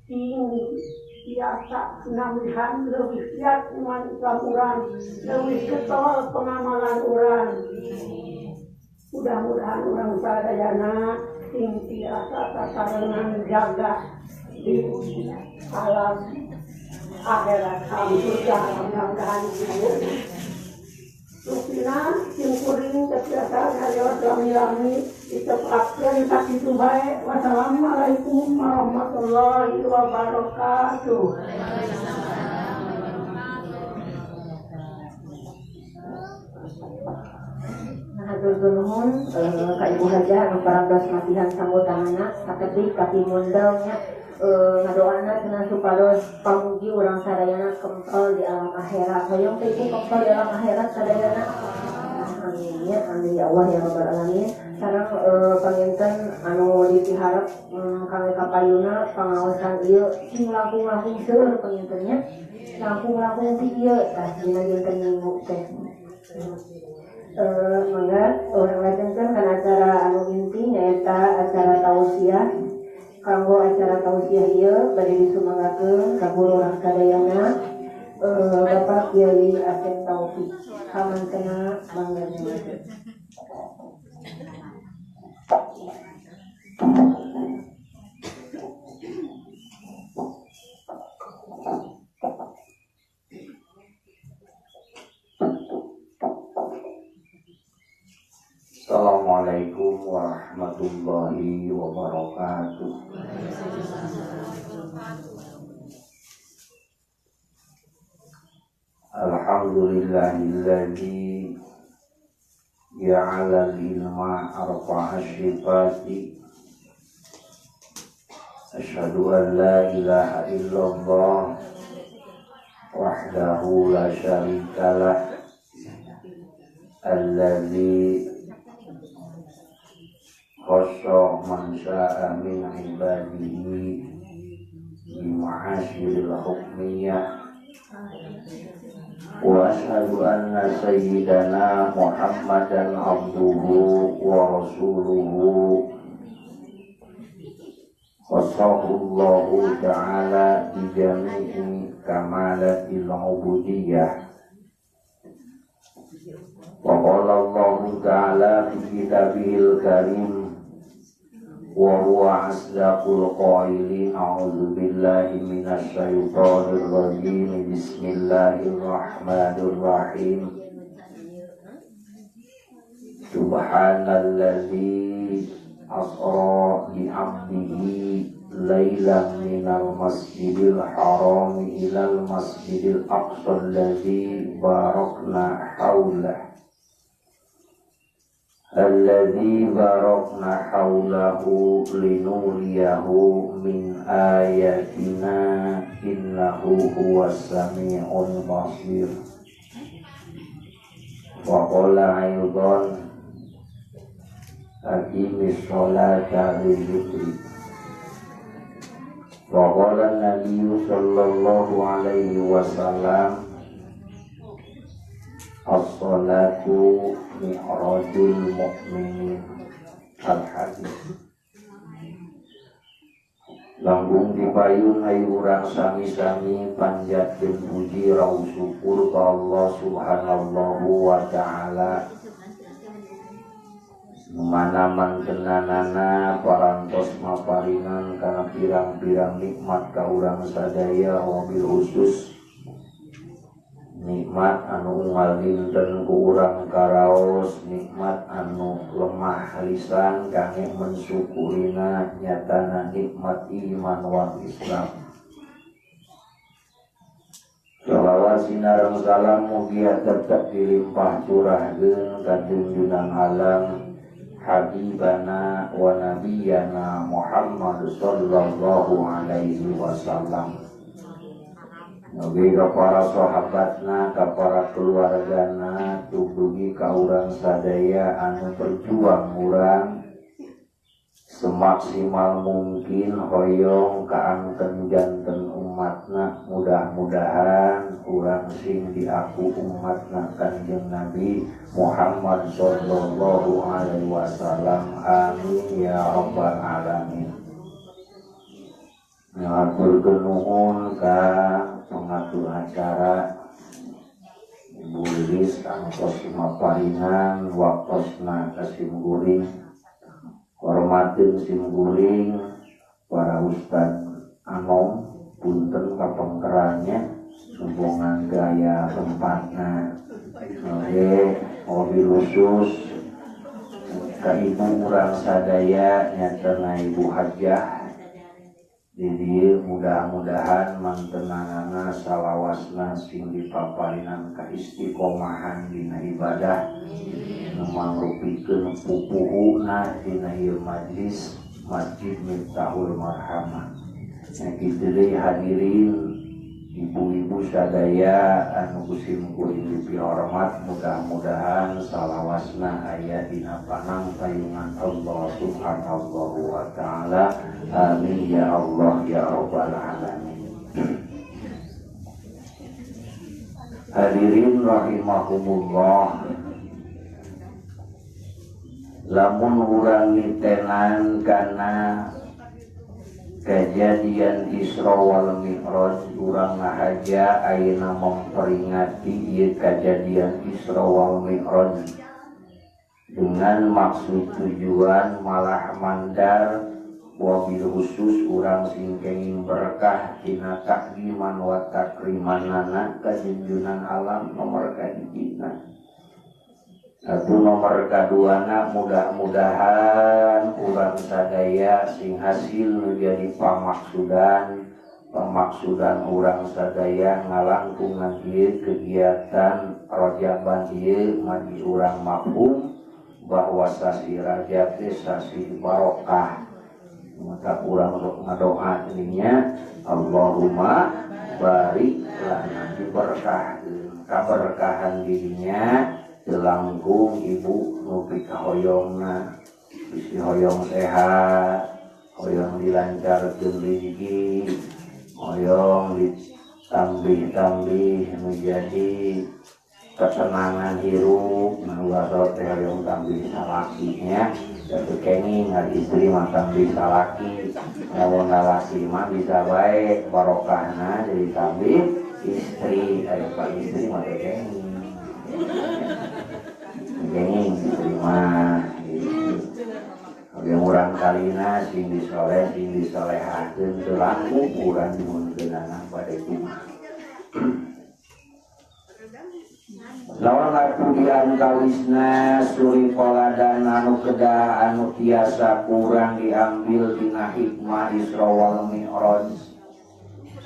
Sing biasa nambihan leuwih kiat iman Islam urang, leuwih getol pengamalan urang. Mudah-mudahan urang sadayana sing tiasa sasarengan jaga di alam akhirat, alam surga, mudah-mudahan ibu. Rupina sim kuring teu tiasa nyarios lami-lami ditepakkeun sakitu bae. Wassalamualaikum warahmatullahi wabarakatuh. Hatur nuhun ka Ibu Hajah anu parantos masihan sambutanana sakedik tapi mundel nya ngadoana cenah supados pamuji urang sadayana kempel di alam akhirat. Hoyong teh Ibu kempel di alam akhirat sadayana. Amin ya, amin ya Allah ya rabbal alamin. Sareng panginten anu dipiharep kangge kapayuna pangaosan ieu sing langkung-langkung seueur panginten nya. Langkung-langkung ti ieu tah dina dinten Minggu teh. Mangga urang lajengkeun kana acara anu inti nyaeta acara tausiah. Kanggo acara tausiah ieu bade disumanggakeun ka guru urang sadayana Bapak Kiai Asep Taufik. Kamantena mangga nyuwun. Assalamualaikum warahmatullahi wabarakatuh. Alhamdulillahilladzi ja'ala al-ilma arfa'a sifati. Asyhadu an la ilaha illallah wahdahu la syarikalah alladzi khassa man sya'a min ibadihi bi ma'asyiril hukmiyah. Wa asyhadu anna sayyidana Muhammadan abduhu wa rasuluhu khassahu ta'ala bi jami'i kamalatil ubudiyah. Wa qala Allahu ta'ala fi kitabihil karim wa huwa asdaqul qailin. A'udzu billahi minasy syaithanir rajim. Bismillahirrahmanirrahim. Subhanalladzi asra bi 'abdihi lailan minal masjidil haram ilal masjidil aqsa alladzi barakna haulah alladzi barakna haulahu linuriyahu min ayatina innahu huwas samiul basir. Wa qala aidan aqimis sholata lidzikri. Wa qala an-nabiyyu sallallahu alaihi wasallam as-salatu mi'rajul mu'minin. Al-hadis. Langgung dipayun ayu urang sami-sami panjat jeung puji raos syukur ka Allah subhanahu wa ta'ala. Mana mantenanana parantos maparingan kana pirang-pirang nikmat ka urang sadaya wabil khusus nikmat anu unggal dinten ku urang karaos, nikmat anu lemah lisan kangge mensyukurina nyatana nikmat iman wal Islam. Shalawat sinareng salam mugia tetep dilimpah curahkeun ka junjungan alam habibana wa nabiyana Muhammad sallallahu alaihi wasallam. Nabi ka para sahabatna, ka para keluargana, dugi ka urang sadaya anu berjuang urang semaksimal mungkin hoyong kaangkeun janten umatna. Mudah-mudahan urang sing diaku umatna Kanjeng Nabi Muhammad sallallahu alaihi wasallam. Amin ya rabbal alamin. Ngaturkeun nuhun ka pengatur acara Ibu Lilis anu tos maparinan waktosna ka simkuring. Hormateun simkuring para ustad anom punten kapengkerannya sombongan gaya tempatna. Oke, mobil khusus ka ibu urang sadaya nyatana Ibu Hajah. Jadi mudah-mudahan mantenanana salawasna sing dipaparinan ka istiqomahan dina ibadah nu mangrupikeun pupuhuna dina ieu majlis Masjid Miftahul Marhamah. Nya kitu deui hadirin ibu-ibu sadaya anu ku simkuring dipihormat, mudah-mudahan salawasna aya dina panang payungan Allah Subhanahu wa taala. Amin ya Allah ya rabbal alamin. Hadirin rahimakumullah, lamun urang nitenan kana kejadian Isra wal Mi'raj, urang ngahaja ayeuna memperingati ieu kejadian Isra wal Mi'raj dengan maksud tujuan malah mandar wabil khusus urang sing kenging berkah tina takdiman wa takrimanana kajunjunan alam nomor kahijina. Satu nomor kaduana, mudah-mudahan urang sadaya sing hasil menjadi pamaksudan urang sadaya ngalangkungan ieu kegiatan Rajaban ieu magi urang mafhum bahwa sasi Rajab teh sasi barokah. Maka urang sok ngadoa nya Allahumma barik lana, diberkahkeun kaberkahan dirinya langkung ibu nu pikahoyongna, bisi hoyong sehat, hoyong dilancarkeun rezeki, hoyong ditambih-tambih menjadi ketenangan hirup, nu ulah teh hoyong tambih salakinya, teu kenging ari istri mah tambih salaki, lamun lalaki mah bisa bae barokahna jadi tambih istri, aya pak istri mah teu kenging. Kenging diterima gitu. Yang urang kalina sing disoleh sing disolehakeun teu langkung urang nyuhunkeunana bade kumaha. Lawan laku diantawisna suri koladan anu kedah anu tiasa kurang diambil tina hikmah Isra wal Mi'raj.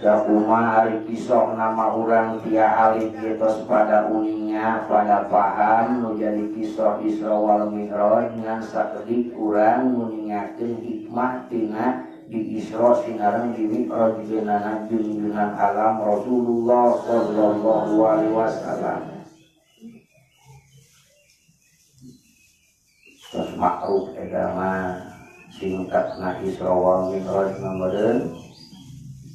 Sakuma ari kisah nama urang tia alit getos pada uninga pada paham nu jadi kisah Isra wal Mi'raj ngan sakedik urang nguningakeun hikmah tina di Isra sinareng di Mi'raj geunana junjungan alam Rasulullah sallallahu alaihi wasallam. Terus makruf eta mah singkatna Isra wal Mi'raj meureun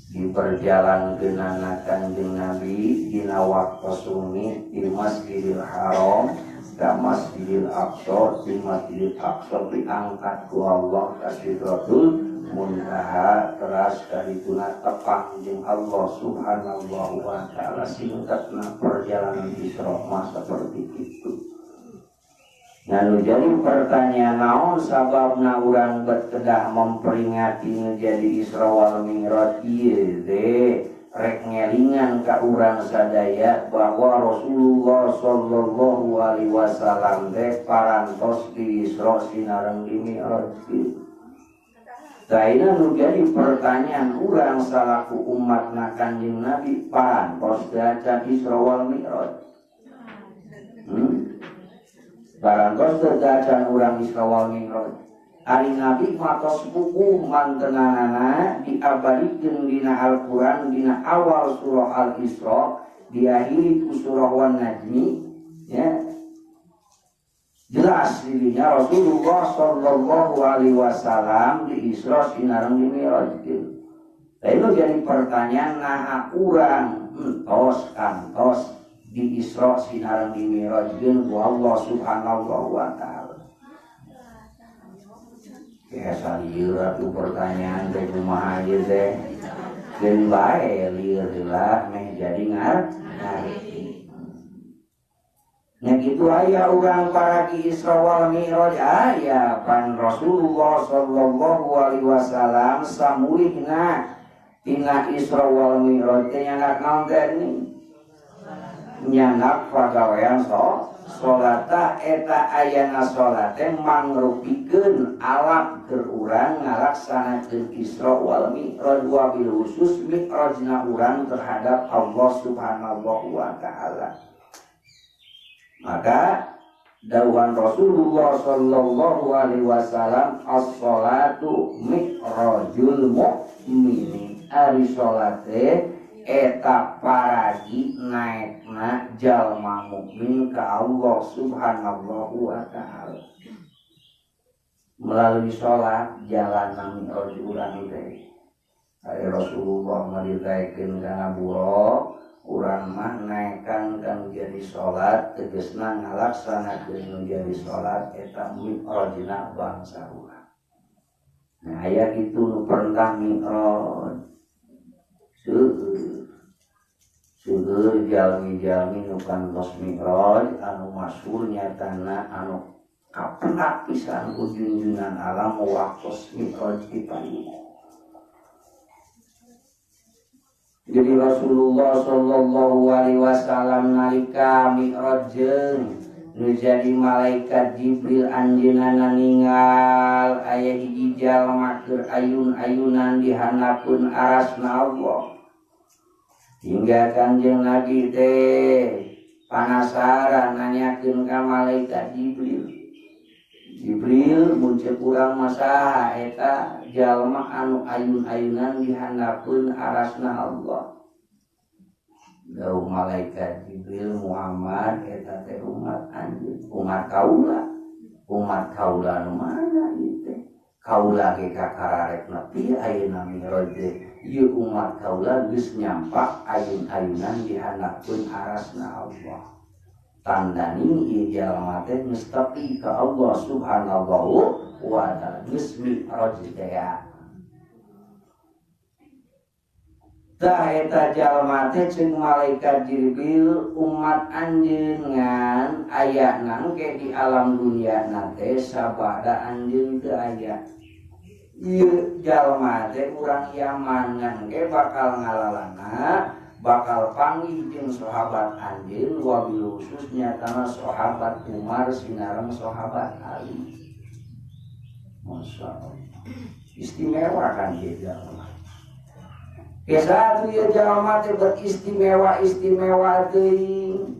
diperjalankeunana Kanjeng Nabi dina waktu sungi di Masjidil Haram ka Masjidil Aqsa, di Masjidil Aqsa diangkat ku Allah ka Sidratul Muntaha teras kadituna tepang jeung Allah Subhanahu wa taala. Singkatna perjalanan Isra mah seperti itu. Nah, jadi pertanyaan naon sababna urang berkedah memperingati menjadi Isra wal Mi'raj ieu teh rek ngelingan ka urang sadaya bahwa Rasulullah sallallahu alaihi wasallam teh parantos di Isra sinareng di Mi'raj. Taina nu jadi pertanyaan urang salaku umatna Kanjeng Nabi parantos teh acan Isra wal Mi'raj. Barangkos terdacan urang Isra wal Mi'raj. Ari Nabi matos buku mantenanana diabadikeun dina Al-Qur'an dina awal surah Al-Isra diakhiri ku surah Wan Najmi, ya. Jelas dirinya Rasulullah sallallahu alaihi wasallam di Isra sinareng di Mi'raj. Lalu jadi pertanyaan naha urang entos kantos di Isra sinareng di Mi'rajkeun ku Allah Subhanahu wa taala. Ya salieur atuh pertanyaan teh kumaha ieu teh. Keun bae lieur heula meh jadi ngarti. Nya kitu aya urang paragi Isra wal Mi'raj aya pan Rasulullah sallallahu alaihi wasallam samulihna tina Isra wal Mi'raj teh nyandak naon teh nyandak pagawean salat eta ayana salat teh mangrupikeun alat keur urang ngalaksanakeun Isra wal Mi'raj wabil khusus mi'rajna urang terhadap Allah Subhanahu wa taala. Maka dawuhan Rasulullah sallallahu alaihi wasallam as-salatu mi'rajul mu'minin. Ari salate eta paragi naekna jalma mukmin ka Allah Subhanahu wa taala. Melalui salat jalan mi'raj urang teh. Ari Rasulullah ngaditaekeun kana buraq urang mah naekan kan jadi salat tegesna ngalaksanakeun jadi salat eta mi'rajna bangsa urang. Nah aya kitu nu perintah mi'raj. Seueur jalmi-jalmi nu kantos mi'raj anu masyhur nyatana anu kapenak pisan ku junjungan alam waktos mi'raj di payung. Jadi Rasulullah sallallahu alaihi wasallam nalika mi'raj jeung nu jadi malaikat Jibril anjeunna ninggal aya hiji jalma keur ayun-ayunan di handapeun arasna Allah. Hingga Kanjeng Nabi teh panasaran nanyakeun ka malaikat Jibril. Jibril mun ceuk urang mah saha eta jalma anu ayun-ayunan di handapeun arasna Allah. Dawuh malaikat Jibril Muhammad eta teh umat anjeun, umat kaula. Umat kaula nu mana ieu teh? Kaula ge kakararek nepi ayeuna mi'raj teh. Ieu umat kaula geus nyampak ayun-ayunan di handapeun arasna Allah. Tandani ieu jalma teh geus tepi ka Allah Subhanahu wa taala geus mi'raj teh. Tah eta jalma teh ceuk malaikat Jibril umat anjeun ngan aya nangke di alam dunia na teh sabada anjeun teu aya. Ieu jalma teh urang Yaman ngan ge bakal ngalalana bakal panggih jeung sahabat anjeun wabil khusus nyatana sahabat Umar sinareng sahabat Ali. Masya Allah. Istimewa kan ieu jalma. Satu ieu jalma teh beristimewa-istimewa teuing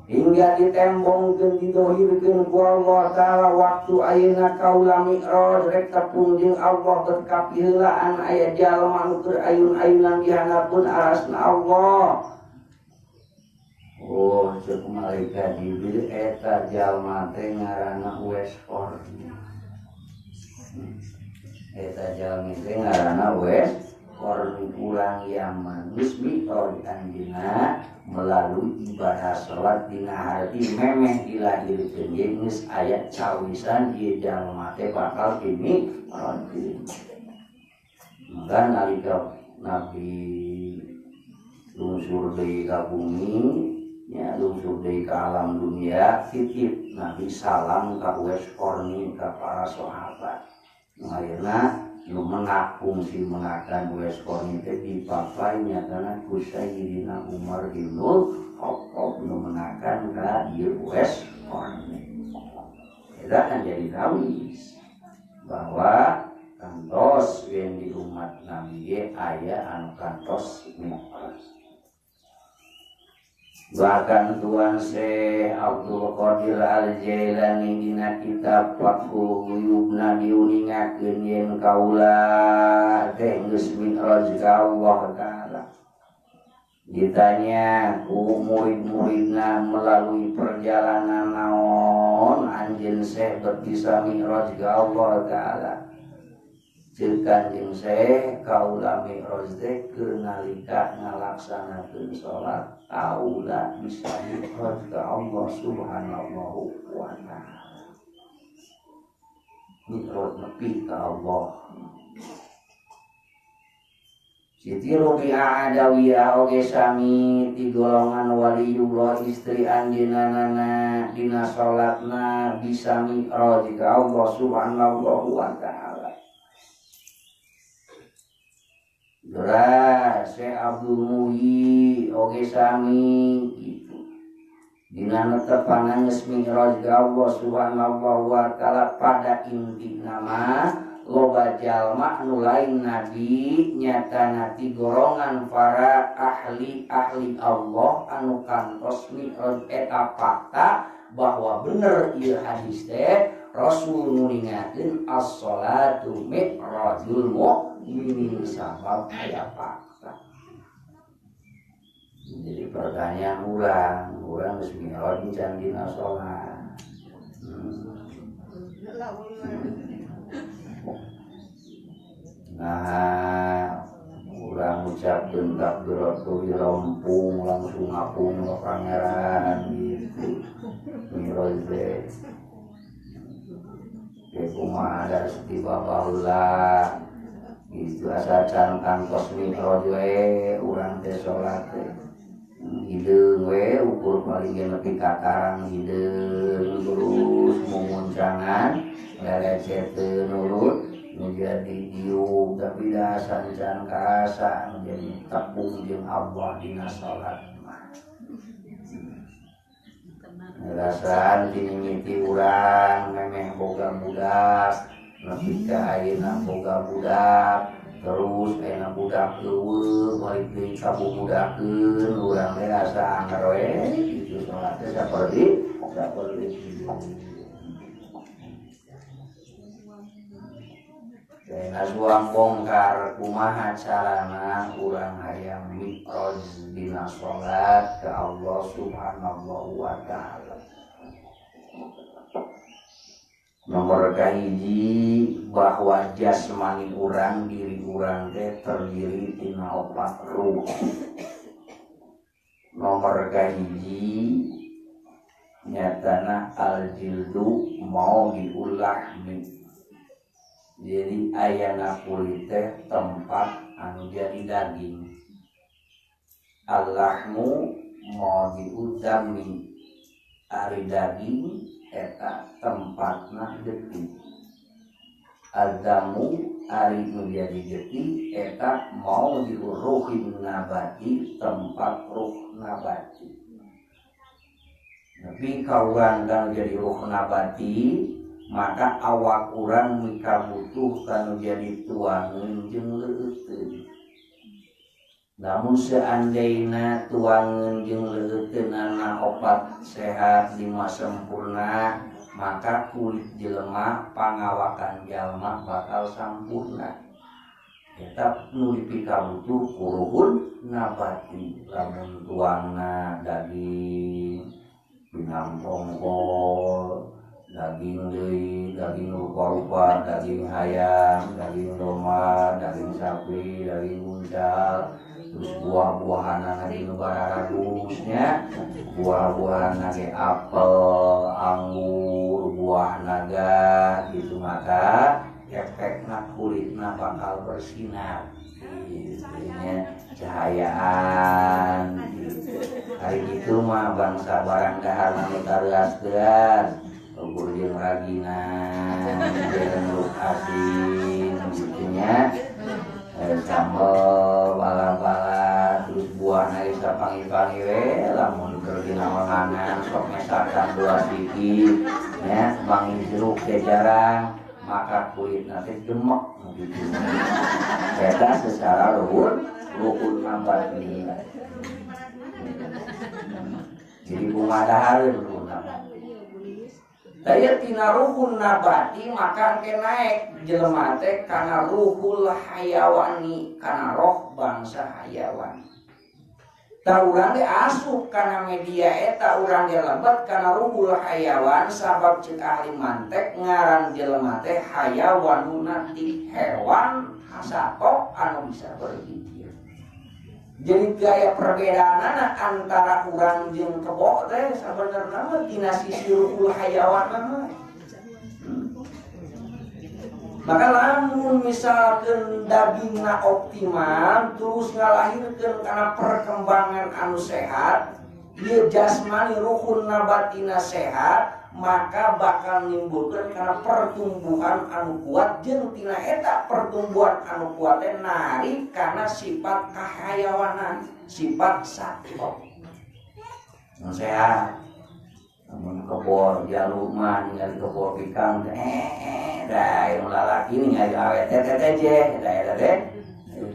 hingga ditembongkeun didohirkeun ku Allah taala waktu ayeuna kaula mi'raj rek tepung jeung Allah berkapiheulaan aya jalma nu keur ayun-ayunan di handapeun arasna Allah. Oh, ceuk malaikat Jibril eta jalma teh ngaranna Uwais Qarni. Eta jalmi teh ngaranna Uwais Qarni urang Yaman geus mi'raj anjeunna melalui ibadah salat dina harti memeh dilahirkeun ge geus aya cawisan ieu jalma teh bakal dimi'raj. Maka nalika Nabi lungsur deui ka bumi nya lungsur deui ka alam dunia titip Nabi salam ka Uwais Qarni ka para sahabat. Akhirna nu menak fungsi menakan Uwais Qarni teh dipapai nyatana ku Sayyidina Umar bin Khattab nu menakan ka ieu Uwais Qarni. Eta kan jadi tawis bahwa kantos yen di umat Nabi ge aya anu kantos mi'raj. Bahkan Tuan Syekh Abdul Qadir Al-Jailani dina kitab Fathul Ghuyubna diuningakeun yen kaula teh geus mi'raj ka Allah taala. Ditanya ku murid-muridna melalui perjalanan naon anjeun Syekh bisa mi'raj ka Allah taala. Ceuk Kanjeng Syekh kaula mi'raj teh keur nalika ngalaksanakeun salat kaula bisa mi'raj ka Allah Subhanahu wa taala. Mi'raj nepi ka Allah. Siti Robi'ah Adawiyah oge sami di golongan waliyullah istri anjeunna dina salatna bisa mi'raj ka Allah Subhanahu wa taala. Dora Syekh Abdul Muhyi oge sami gitu. Dina netepangan geus mi'raj ka Allah Subhanahu wa taala pada inti nama loba jalma nu lain nabi nyatana ti golongan para ahli-ahli Allah anu kantos mi'raj eta fakta bahwa bener ieu hadis teh Rasul nguningakeun as-sholatu mi'rajul mu'minin sabab aya fakta. Jadi pertanyaan urang geus mi'raj can dina salat. Nah, urang ucapkeun takbiratul ihram langsung ngapung ka pangeran gitu. Mi'raj teh kumaha da setiba baheula gitu asa can kantos mi'raj we urang teh salat teh. Hideung we ukur paling ge nepi ka karang hideung terus mumuncangan lelecet teu nurut menjadi diuk tapi dasar can karasa menjadi tepung jeung Allah dina salat mah. Rasaan tinimiti urang memeh boga budak nepi ka ayeuna boga budak terus ayeuna budak eueuh balik deui ka bubudakeun urang teh rasa anger we kitu salat teh saperti Nasuang bongkar kumaha carana urang hayang mi'raj dina salat ka Allah Subhanahu wa taala. Nomor kahiji bahwa jasmani urang diri urang teh terdiri tina opat ruh. Nomor kahiji nyatana al-jildu mau diulah mi. Jadi ayana kulit teh tempat anu jadi daging. Allahmu mau diudami ari daging eta tempatna getih. Adamu ari nu jadi getih eta mau diuruhin nabati tempat ruh nabati. Tapi kaurang kan jadi ruh nabati maka awak urang mika butuh kanu jadi tuangeun jeung leueuteun. Namun seandainya tuangeun jeung leueuteunana opat sehat lima sempurna, maka kulit jelema pangawakan jalma bakal sampurna. Eta nu dipikabutuh kuruhun nabati lamun tuangna daging pinang tongkol daging deui, daging rupa-rupa, daging ayam, daging domba, daging sapi, daging unta, terus buah-buahan lagi nu bararagusnya, buah-buahan lagi apel, anggur, buah naga gitu maka efekna kulitna bakal bersinar gitu nya, cahayaan gitu. Hari itu mah bangsa barang dahar nu tareuas-teuas ukur jeung raginan, jeung ruk asin gitu nya, sambel bala-bala terus buahna geus sapangi-pangi we lamun keur dina makanan sok mesakan dua siki nya bangi jeruk teh jarang maka kulitna teh gemek gitu. Eta secara luhur rukun nabati. Jadi kumaha dahareun rukun nabati. Daya tina ruhun nabati maka engke naik jelema teh kana ruhul hayawani kana roh bangsa hayawan. Tah urang ge asup kana media eta urang ge lebet kana ruhul hayawan sabab ceuk ahli mantek ngaran jelema teh hayawanuna ti hewan hasatok anu bisa berpikir. Jadi gaya perbedaanana antara urang jeung kebo teh sabenerna mah tina sisi ruhul hayawan mah. Maka lamun misalkan dagingna optimal terus ngalahirkeun kana perkembangan anu sehat, ieu jasmani ruhun nabatina sehat, maka bakal nimbulkeun kana pertumbuhan anu kuat jeung tina eta pertumbuhan anu kuat teh narik kana sifat kahayawanan, sifat satwa. Nu sehat. Namun kebor jalu mah ningali kebor bikang da yang lalaki ningali awe teh teh je da eta teh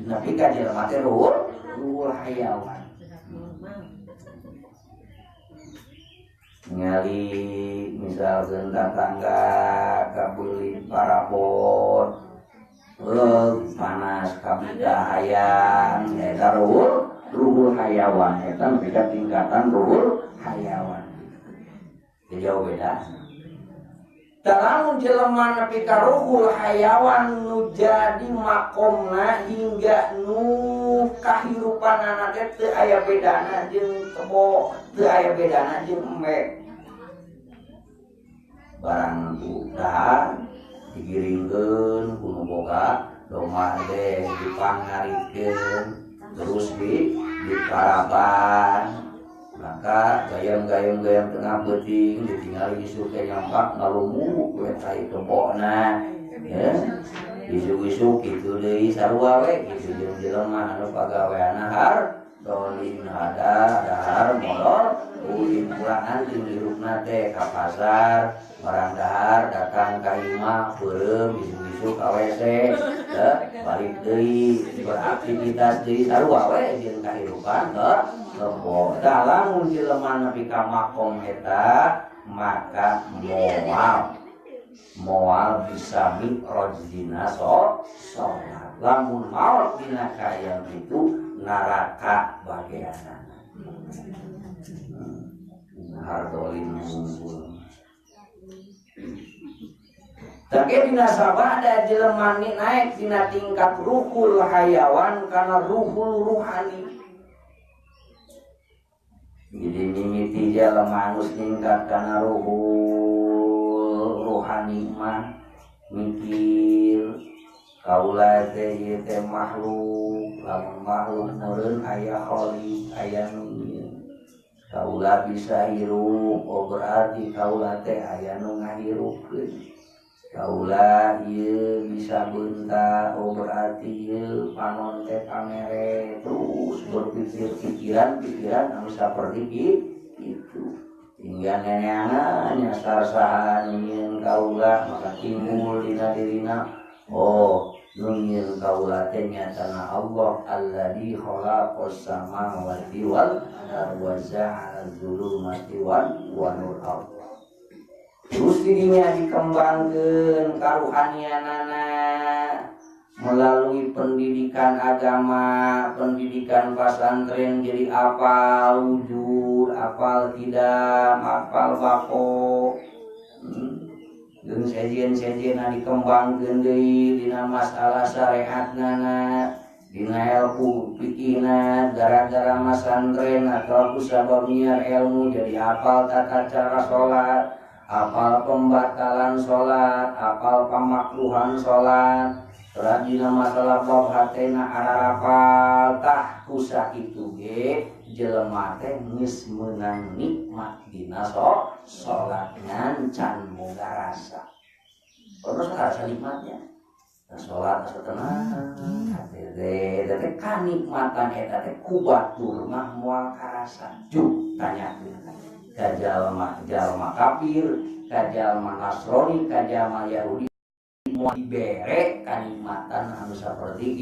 nepi ka jelema teh ruhul hayawan. Ningali misalkeun tatangga kabeuli parabot panas kabita hayang eta ruhul hayawan eta nepi ka tingkatan ruhul hayawan. Jauh beda. Lamun jelema nepi ka ruhul hayawan nu jadi makomna hingga nu kahirupanana teh teu aya bedana jeung kebo, teu aya bedana jeung embe. Barang dahar digiringkeun ku nu boga domba teh dipangarikeun terus diparaban. Maka gayam-gayam tengah peuting ditinggali isuk teh nyampak ngalumuk we tai kebona ya isuk-isuk kitu deui sarua we kitu jeung jelema anu pagaweanna har dolin hada dahar molor ulin pulangan jeung hirupna teh ka pasar barang dahar datang ka imah beureum isuk-isuk ka WC balik deui beraktivitas deui sarua we jeung kahirupan kebo. Lamun jelema nepi ka makom eta maka moal bisa mi'raj dina salat. Lamun maot dina kaayaan itu neraka bagianana. Hardolin unggul. Tapi dina sabada jelema naik dina tingkat ruhul hayawan kana ruhul ruhani. Jadi mimiti jelema anu ningkat kana ruhul ruhani mah mikir kaula teh ieu teh makhluk, lamun makhluk meureun aya khalik, aya nu nyieun. Kaula bisa hirup, oh berarti kaula teh aya nu ngahirupkeun. Kaula ieu bisa beunta, oh berarti ieu panon teh pamere. Terus berpikir pikiran-pikiran anu saperti itu hingga neneangan nyasar saha nyieun kaula maka timbul dina dirina oh nu nyieun kaula teh nyatana Allah alladzi khalaqas samawati wal arda wa ja'ala dzulumati wan nur. Terus dirinya dikembangkan karuhanianana melalui pendidikan agama, pendidikan pesantren jadi apal wujud, apal tidak, apal bako. Jeung sejen-sejenna dikembangkeun deui dina masalah syariatna, dina ilmu fikihna, gara-gara masantren atau kusabab nyiar ilmu jadi apal tata cara salat, apal pembatalan sholat, apal pamakruhan sholat, rajina masalah bab hatena ararapal tah kusa itu ge jelema teh geus meunang nikmat dina sholat ngan can boga rasa. Terus rasa nikmatnya. Nah, sholat asa tenang hate teh teh kanikmatan eta teh ku batur mah moal karasa. Juk tanyakeun ka jalma kafir, ka jalma Nasrani, ka jalma Yahudi moal dibere kanikmatan anu saperti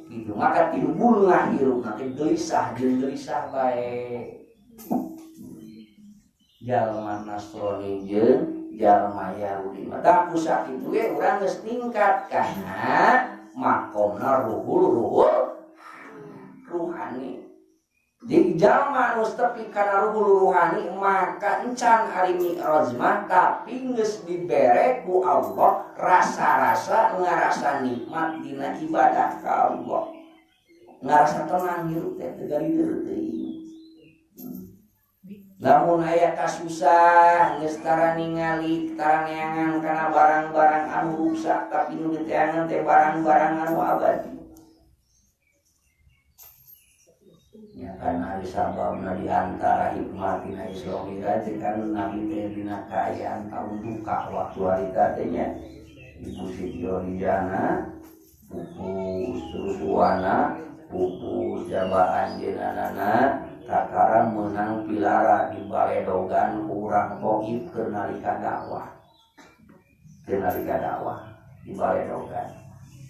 kitu maka timbul ngahirupna teh gelisah jeung gelisah bae. Jalma Nasrani jeung jalma Yahudi mah tah ku sakitu ge urang geus ningkat kana makomna ruhul ruhani. Jadi jalma anu tepi kana ruhul ruhani maka encan ari mi'raj mah tapi geus dibere ku Allah rasa-rasa ngarasa nikmat dina ibadah ka Allah. Ngarasa tenang hirup teh teu garider teuing. Lamun aya kasusah geus tara ningali tara neangan kana barang-barang anu ruksak tapi nu diteangan teh barang-barang anu abadi. Ya kan ari sababna di antara hikmah tina Isra Mi'raj kan Nabi teh dina kaayaan tahun duka waktu harita teh nya Ibu Siti Khadijah pupus rusuana pupus jabaan jenanana kakara menang pilara di baledogan kurang toib keur nalika dakwah di baledogan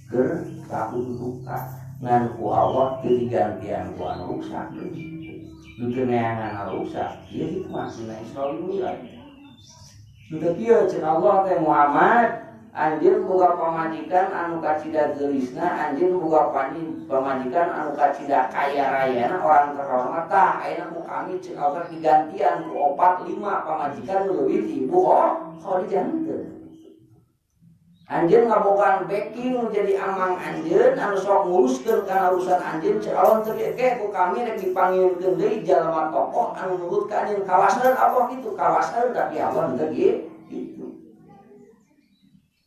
keur tahun duka ngan ku Allah teu digantian ku anu ruksak nu teu neangan anu ruksak ieu hikmah dina Isra Mi'raj. Teu kieu ceuk Allah teh Muhammad anjeun boga pamajikan anu kacida geulisna, anjeun boga pamajikan anu kacida kaya rayana orang terhormat tah ayeuna ku kami ceuk Allah digantian ku 4 5 pamajikan nu leuwih ti Ibu Khadijah henteu. Anjeun ngabogaan backing nu jadi amang anjeun anu sok nguruskeun kana urusan anjeun ceuk Allah teu ke ku kami rek dipanggilkeun deui jalma tokoh anu nurut ka anjeun kawasan Allah kitu kawasan tapi Allah henteu kitu.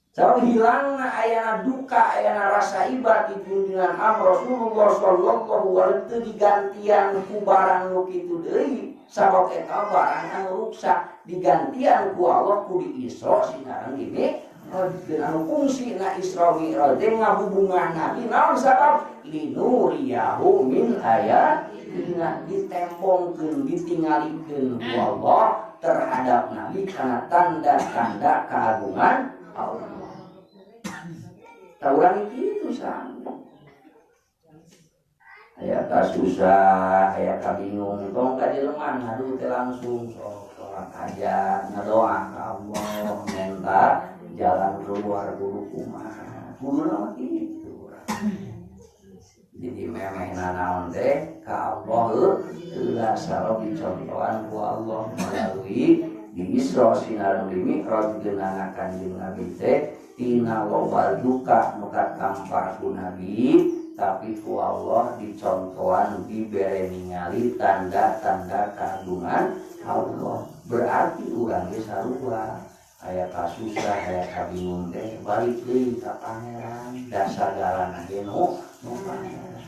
Sabab hilangna ayana duka, ayana rasa iba di junjungan am Rasulullah sallallahu alaihi wasallam digantian ku barang nu kitu deui, sabab eta barang anu ruksak digantian ku Allah ku di Isra sinareng gini anu fungsi na Isra Mi'raj teh ngahubungan Nabi naon sabab linuriyahu min ayatina ditembongkeun ditingalikeun ku Allah terhadap Nabi karena tanda-tanda keagungan Allah. Tauran itu sama. Aya kasusah, aya kabingung, tong ka dileman aduh teh langsung sok sholat hajat, ngadoa ka Allah, minta jalan keluar kudu kumaha. Kudu mah kitu urang. Jadi memehna naon teh ka Allah heula sareng dicontohan ku Allah melalui di Isra sinareng di Mi'raj geunana Kanjeng Nabi teh tina loba duka nu katampar ku Nabi tapi ku Allah dicontohan dibere ningali tanda-tanda keagungan Allah. Berarti urang ge sarua aya kasusah aya kabingung teh balik deui ka pangeran da sagalana ge nu pangeran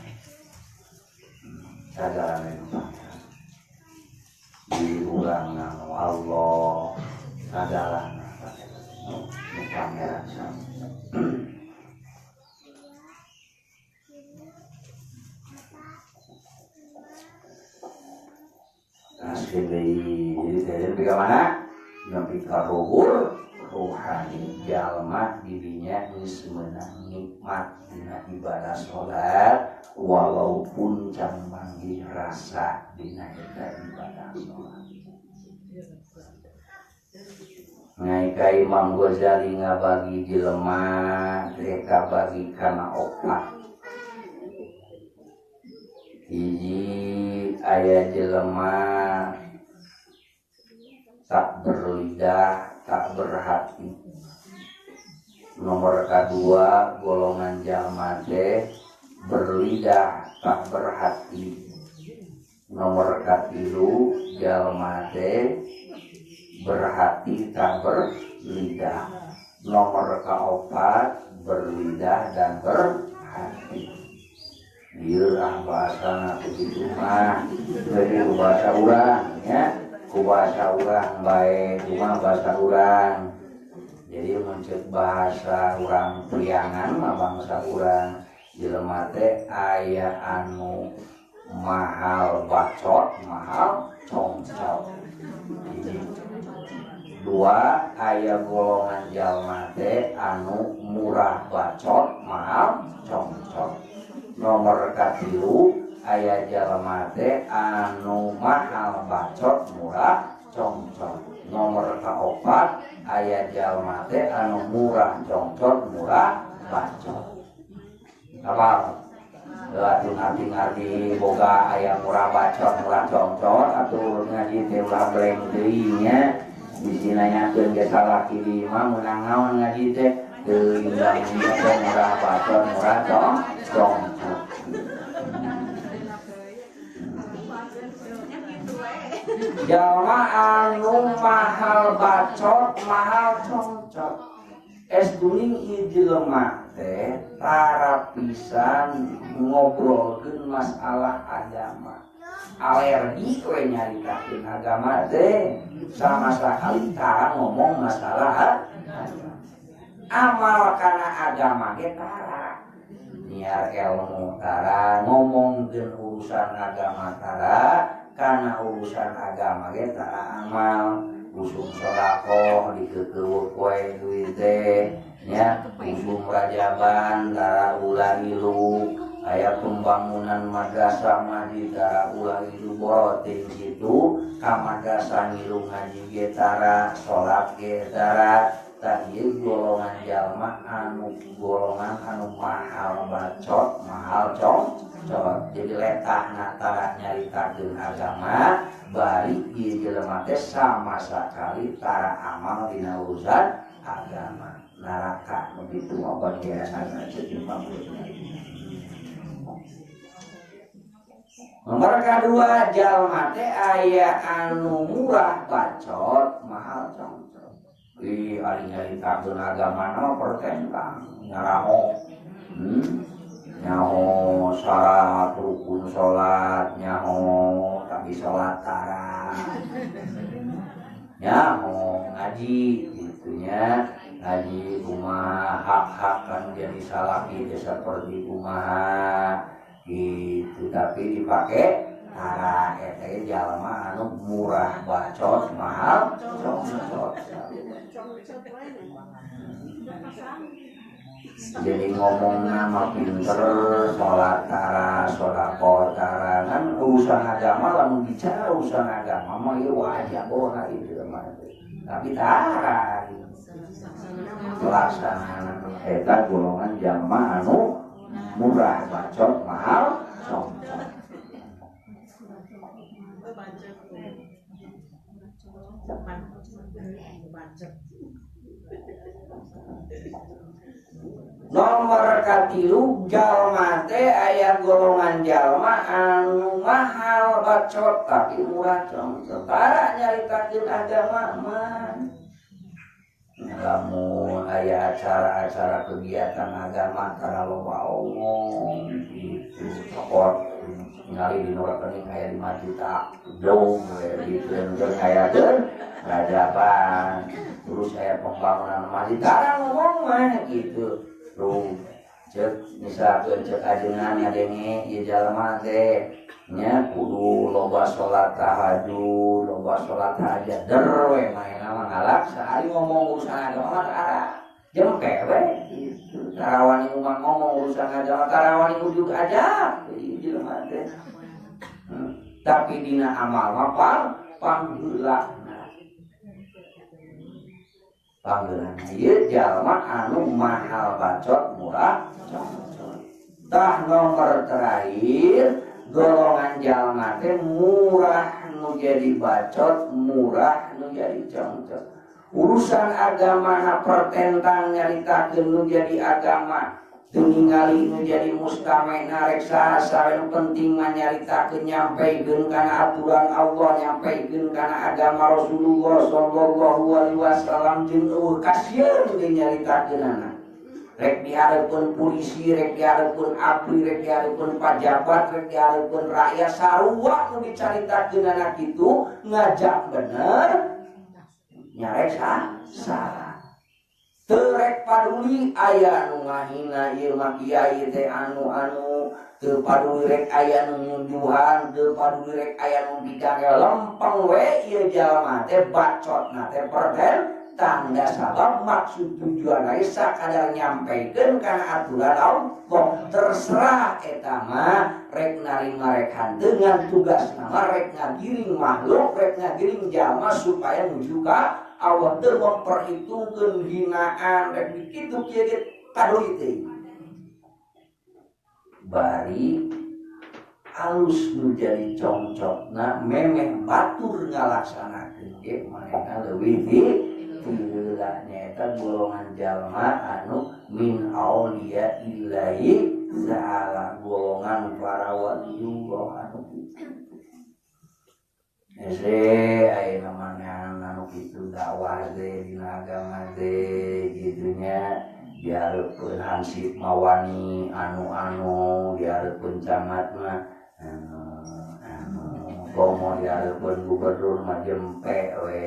sagalana nu pangeran di urang nu Allah sagalana nu pangeran sami. Asli jadi bagaimana? Nepi ka luhur ruhani jalma dirinya geus meunang nikmat dina ibadah salat walaupun can manggih rasa dina eta ibadah salat. Ngai ka Imam Ghazali ngabagi jelema teh kabagi kana opat. Hiji aya jelema tak berlidah, tak berhati. Nomor kedua golongan jalma teh berlidah, tak berhati. Nomor katilu jalma teh berhati tak berlidah. Nomor keempat berlidah dan berhati. Ieu ah bahasana kitu mah. Jadi bahasa urang nya, ku bahasa urang bae, kumaha bahasa urang. Jadi mun ceuk bahasa urang Priangan mah bangsa urang jelema teh aya anu mahal bacot, mahal congcot. Dua aya golongan jalma teh anu murah bacot, mahal congcot. Nomor katilu aya jalma teh anu mahal bacot, murah congcot. Nomor kaopat aya jalma teh anu murah congcot, murah bacot. Apa? Atuh ngarti-ngarti boga aya murah bacot, murah congcot atuh ngaji teh ulah beleng deui nya. Bisi nanyakeun ge salaki di imah meunang naon ngaji teh teu indang murah bacot, murah congcot. Jalma anu mahal bacot, mahal congcot. Es guling ieu jelema teh tara pisan ngobrolkeun masalah agama. Alergi we nyaritakeun agama teh sama sekali tara ngomong masalah agama. Amal kana agama ge tara. Nyiar ilmu tara, ngomongkeun urusan agama tara, kana urusan agama ge tara amal. Usum sedekah dikeukeut we duit teh nya, usum rajaban tara ulah ngilu, aya pembangunan madrasah masjid tara ulah ngilu boroting kitu, ka madrasah ngilu ngaji ge tara, salat ge tara. Tah ieu golongan jalma anu golongan anu mahal bacot, mahal congcot. Jadi letahna tara nyaritakeun agama, bari ieu jelema teh sama sakali tara amal dina urusan agama. Neraka nu kitu mah bagian ceuk. Nomor kadua jalma teh aya anu murah bacot, mahal congcot. Ih, ari nyaritakeun agama mah pertentang, nyaraho. Nyaho syarat rukun salat, nyaho tapi salat tara. Nyaho ngaji gitunya, ngaji kumaha hak-hak kan jadi salaki teh saperti kumaha gitu, tapi dipake tara eta jalma anu murah bacot, mahal congcot. Jadi ngomong nama pinter, sholat tara, sodako tara, kan urusan agama lamun bicara urusan agama mah ieu wajah bola itu mah. Tapi tara pelaksanaan eta golongan jalma anu murah bacot, mahal congcot. Nomor katilu jalma teh aya golongan jalma anu mahal bacot tapi murah congcot. Tara nyaritakeun agama mah. Lamun aya acara-acara kegiatan agama tara loba omong gitu. Cokot ningali dina rekening aya 5 juta dong we gitu ngayakeun rajaban. Terus aya pembangunan masjid tara ngomong mah gitu. Tuh, cek misalkan cek ajengan ngadenge ieu jalma teh nya kudu loba salat tahajud, loba salat hajat der we maena mah ngalak sehari ngomong urusan agama mah tara. Jempe we gitu. Tara wani ngomong urusan agama, tara wani ujug aja ieu jelema teh. Tapi dina amal mah pangheulana. Panggelan ieu jalma anu mahal bacot, murah congcot. Tah nomor terakhir golongan jalma teh murah nu jadi bacot, murah nu jadi congcot. Urusan agama na pertentang nyaritakeun nu jadi agama, teu ningali nu jadi mustamena rek saha nu penting mah nyaritakeun nyampaikeun kana aturan Allah, nyampaikeun kana agama Rasulullah sallallahu alaihi wasallam jeung eueuh kasieun ge nyaritakeunana. Rek dihareupeun polisi, rek dihareupeun abri, rek dihareupeun pajabat, rek dihareupeun rakyat sarua nu dicaritakeunana kitu ngajak bener nyarek salah. Teu rek paduli aya nu ngahina ieu mah kiai teh anu-anu, teu paduli rek aya nu nyunjuhan, teu paduli rek aya nu bidang lempeng we ieu jalma teh bacotna teh perden tanda sabab maksud tujuan lagi sakadar nyampaikan kana aturan Allah. Terserah eta mah rek narima rek henteu, ngan tugasna mah rek ngagiring makhluk, rek ngagiring jalma supaya nuju ka Allah. Teu memperhitungkeun hinaan rek kitu kieu ge kaduli teh. Bari alus nu jadi congcotna memeh batur ngalaksanakeun ge manehna leuwih di tiheula nyaeta golongan jalma anu min auliya illahi ta'ala, golongan para waliullah anu kitu. Hese ayeuna mah anu kitu dakwah teh dina agama teh kitu nya dihareupeun hansip mawani anu-anu dihareupeun camat mah anu komo dihareupeun gubernur mah jempe we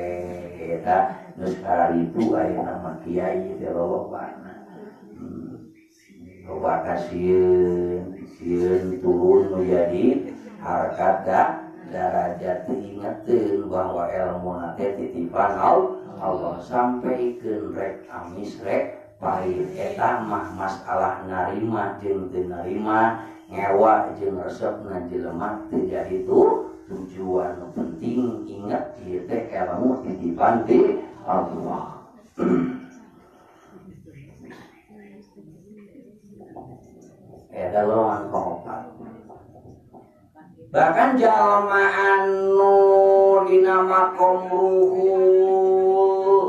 eta geus kararitu ayeuna mah kiai teh lolobana. Loba kasieun sieun turun nu jadi harkat darajat ingetin bahwa ilmu nate titipan Allah sampaikeun rek amis rek pahit eta mah masalah narima jeung teu narima ngewa jeung resepna jelema teu jadi tujuan nu penting inget ieu teh ilmu titipan ti Allah. Eta golongan kaopat. Bahkan jalma anu dina makom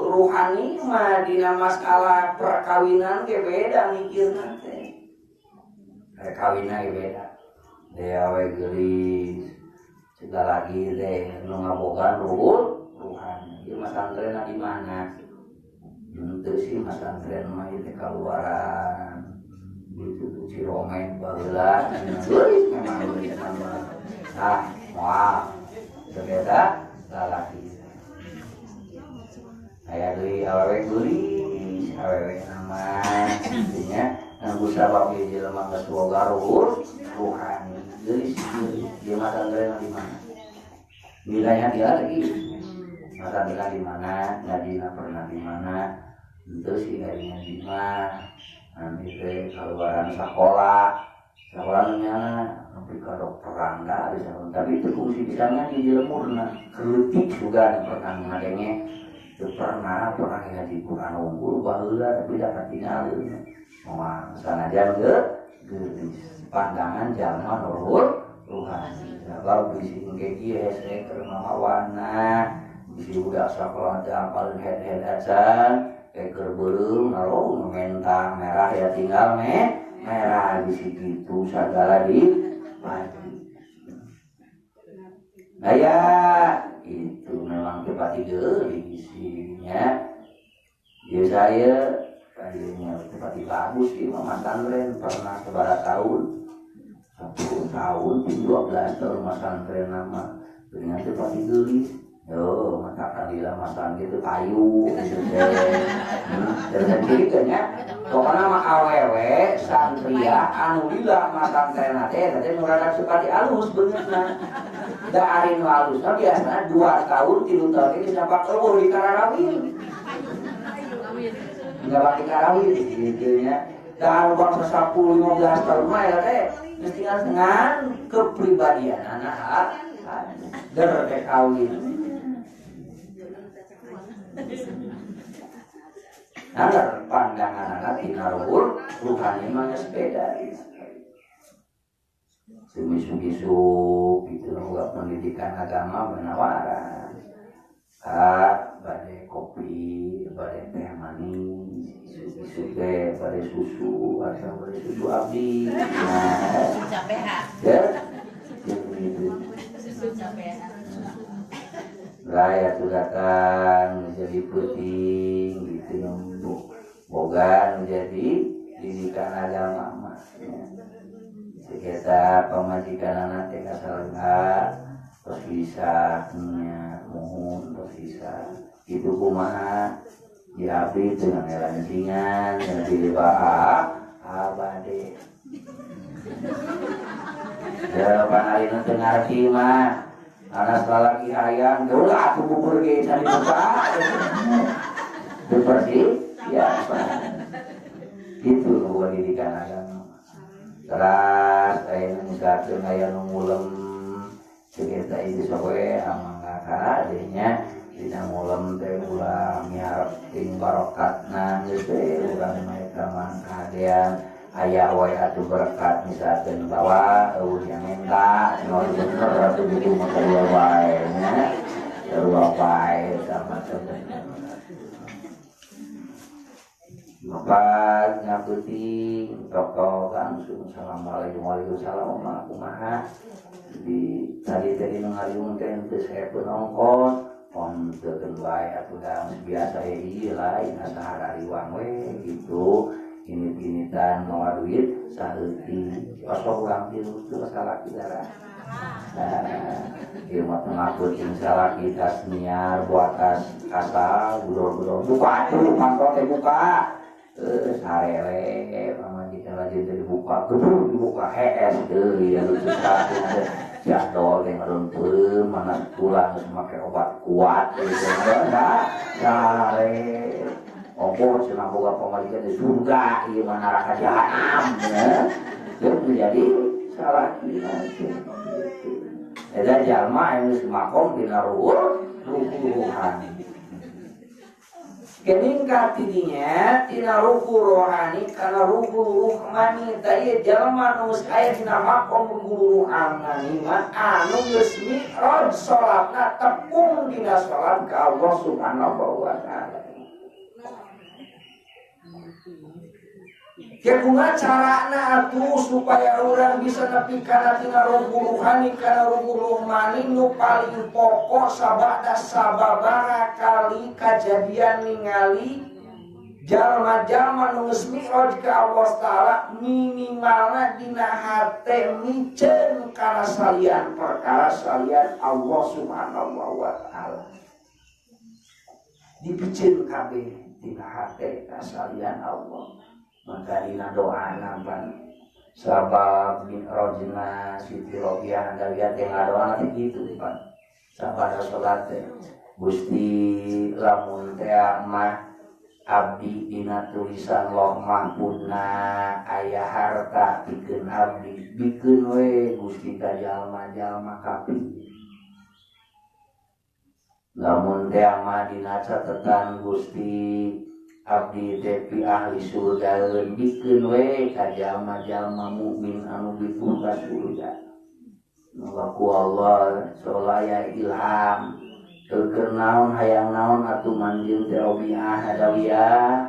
ruhani mah dina masalah perkawinan ge beda mikirna teh. Perkawinan ge beda. Dea we geulis segala lagi teh nu ngabogaan ruhani. Ieu mah santrenna di mana? Henteu sih mah santren mah ieu teh kaluaran. Itu Cirongeng baheula geulis memang geulis mah. Ah, moal. Beda lalaki. Aya deui awewe geulis, awewe nama kitu nya. Anu sabab ieu jelema geus boga ruhani geulis ieu mah santren di mana? Nilainya dia lagi. Santren di mana? Ngajina pernah di mana? Henteu sih ari ngaji mah. Nanti teh kaluaran sakola, sakola nya nepi ka dokteran da bisa, tapi itu fungsi pisangnya di lemurna, keleutik juga nu pernah ngadenge, teu pernah ngaji Quran unggul baheula tapi da katingalieun. Moal sanajan geulis pandangan jalma nurul ruhani. Sabab bisi engke kieu hese keur mamawana, bisi budak sakola teh apal head-head acan. Eker beureum naro menta merah ya tinggal merah di situ segala di pagi. Nah ya itu memang tepati geulisinya. Ya saya tadinya tepati bagus sih mama santren pernah sebarang tahun 10 tahun 12 tahun mama santren nama dengan tepati geulis. Yo, mata kadila masan gitu kayu gitu teh. Terus kitu nya. Pokona mah awewe santria anu lila masantren teh teh nu rada suka dialus beungeutna. Da ari nu alusna biasana 2 tahun 3 tahun ge sampai eueuh di kararawin. Enggak di karawin gitu nya. Da anu bangsa 10 15 tahun mah ya teh geus tinggal dengan kepribadian anak der teh kawin. Nah, pandangan anak tina ruhul ruhani mah geus beda. Sumisuk-isuk gitu boga pendidikan agama menawaran. Ah, bade kopi, bade teh manis, isuk-isuk teh bade susu, atau bade susu abdi. Nah, susu capeha. Ya, gitu. Susu capeha. Raya tuh datang menjadi puting gitu nunggu boga menjadi didikan agama mah. Sekitar pamajikan anak teh kasalengah terus bisa nya mohon terus bisa itu kumaha di abdi teu ngalancingan jadi ba'a abade. Ya panarina teu ngarti mah. Anak lalaki hayang, ulah atuh bubur ge can dibuka. Teu bersih, ya. Gitu nu didikan agama. Teras aya nu misalkeun aya nu ngulem ceuk eta ieu sok we amang ka adenya dina ngulem teh ulah miharep ting barokatna geus teh urang mah eta mah kahadean. Aya wae atuh berkat misalkeun bawa eueuh yang minta cenah bener atuh kitu mah sarua wae nya sarua wae sama teh Bapak ngaputing toko langsung assalamualaikum waalaikumsalam kumaha di Tadi teh nu ngariung teh teu saepeun ongkos pon teu keun bae atuh da biasa ieu lain asa harariwang we gitu. Init-initan mawa duit saeutik osok urang tilu teu salaki darah. Nah, ieu mah teu jeung salaki tas niar buat tas kasal budor-budor buka atuh kantong teh buka. Sarele pamajikan lajeng teh dibuka gebur dibuka hees deui ya lucu salaki teh jadol teh ngareumpeuh mana pulang geus make obat kuat gitu. Nah, sare opo cenah boga pamajikan di surga ieu mah neraka jahanam ya. Teu menjadi salaki gitu. Eta jalma anu geus makom dina ruhani. Kening katidinya tina ruhu rohani kana ruhu ruhmani tah ieu jalma nu geus aya dina makom ruhu ruhani mah anu geus mi'raj salatna tepung dina salat ka Allah Subhanahu wa taala. Kumaha carana atuh supaya urang bisa nepi kana tina ruhu ruhani kana ruhu ruhmani nu paling pokok sabada sababaraha kali kajadian ningali jalma-jalma nu geus mi'raj ka Allah taala minimalna dina hate miceun kana salian perkara salian Allah Subhanahu wa taala. Dipiceun kabeh dina hate ka salian Allah. Maka dina doana ban sabab mi'rajna Siti Robiah Adawiyah teh ngadoana teh kitu pan sabada salat teh Gusti lamun teh mah abdi dina tulisan Loh Mahfudna aya harta pikeun abdi bikeun we Gusti ka jalma-jalma kafir lamun teh mah dina catetan Gusti abdi teh pi ahli surgaeun bikeun we ka jalma-jalma mukmin anu biku ka surga. Maka ku Allah solaya ilham keur naon hayang naon atuh manjing teh Robiah Adawiyah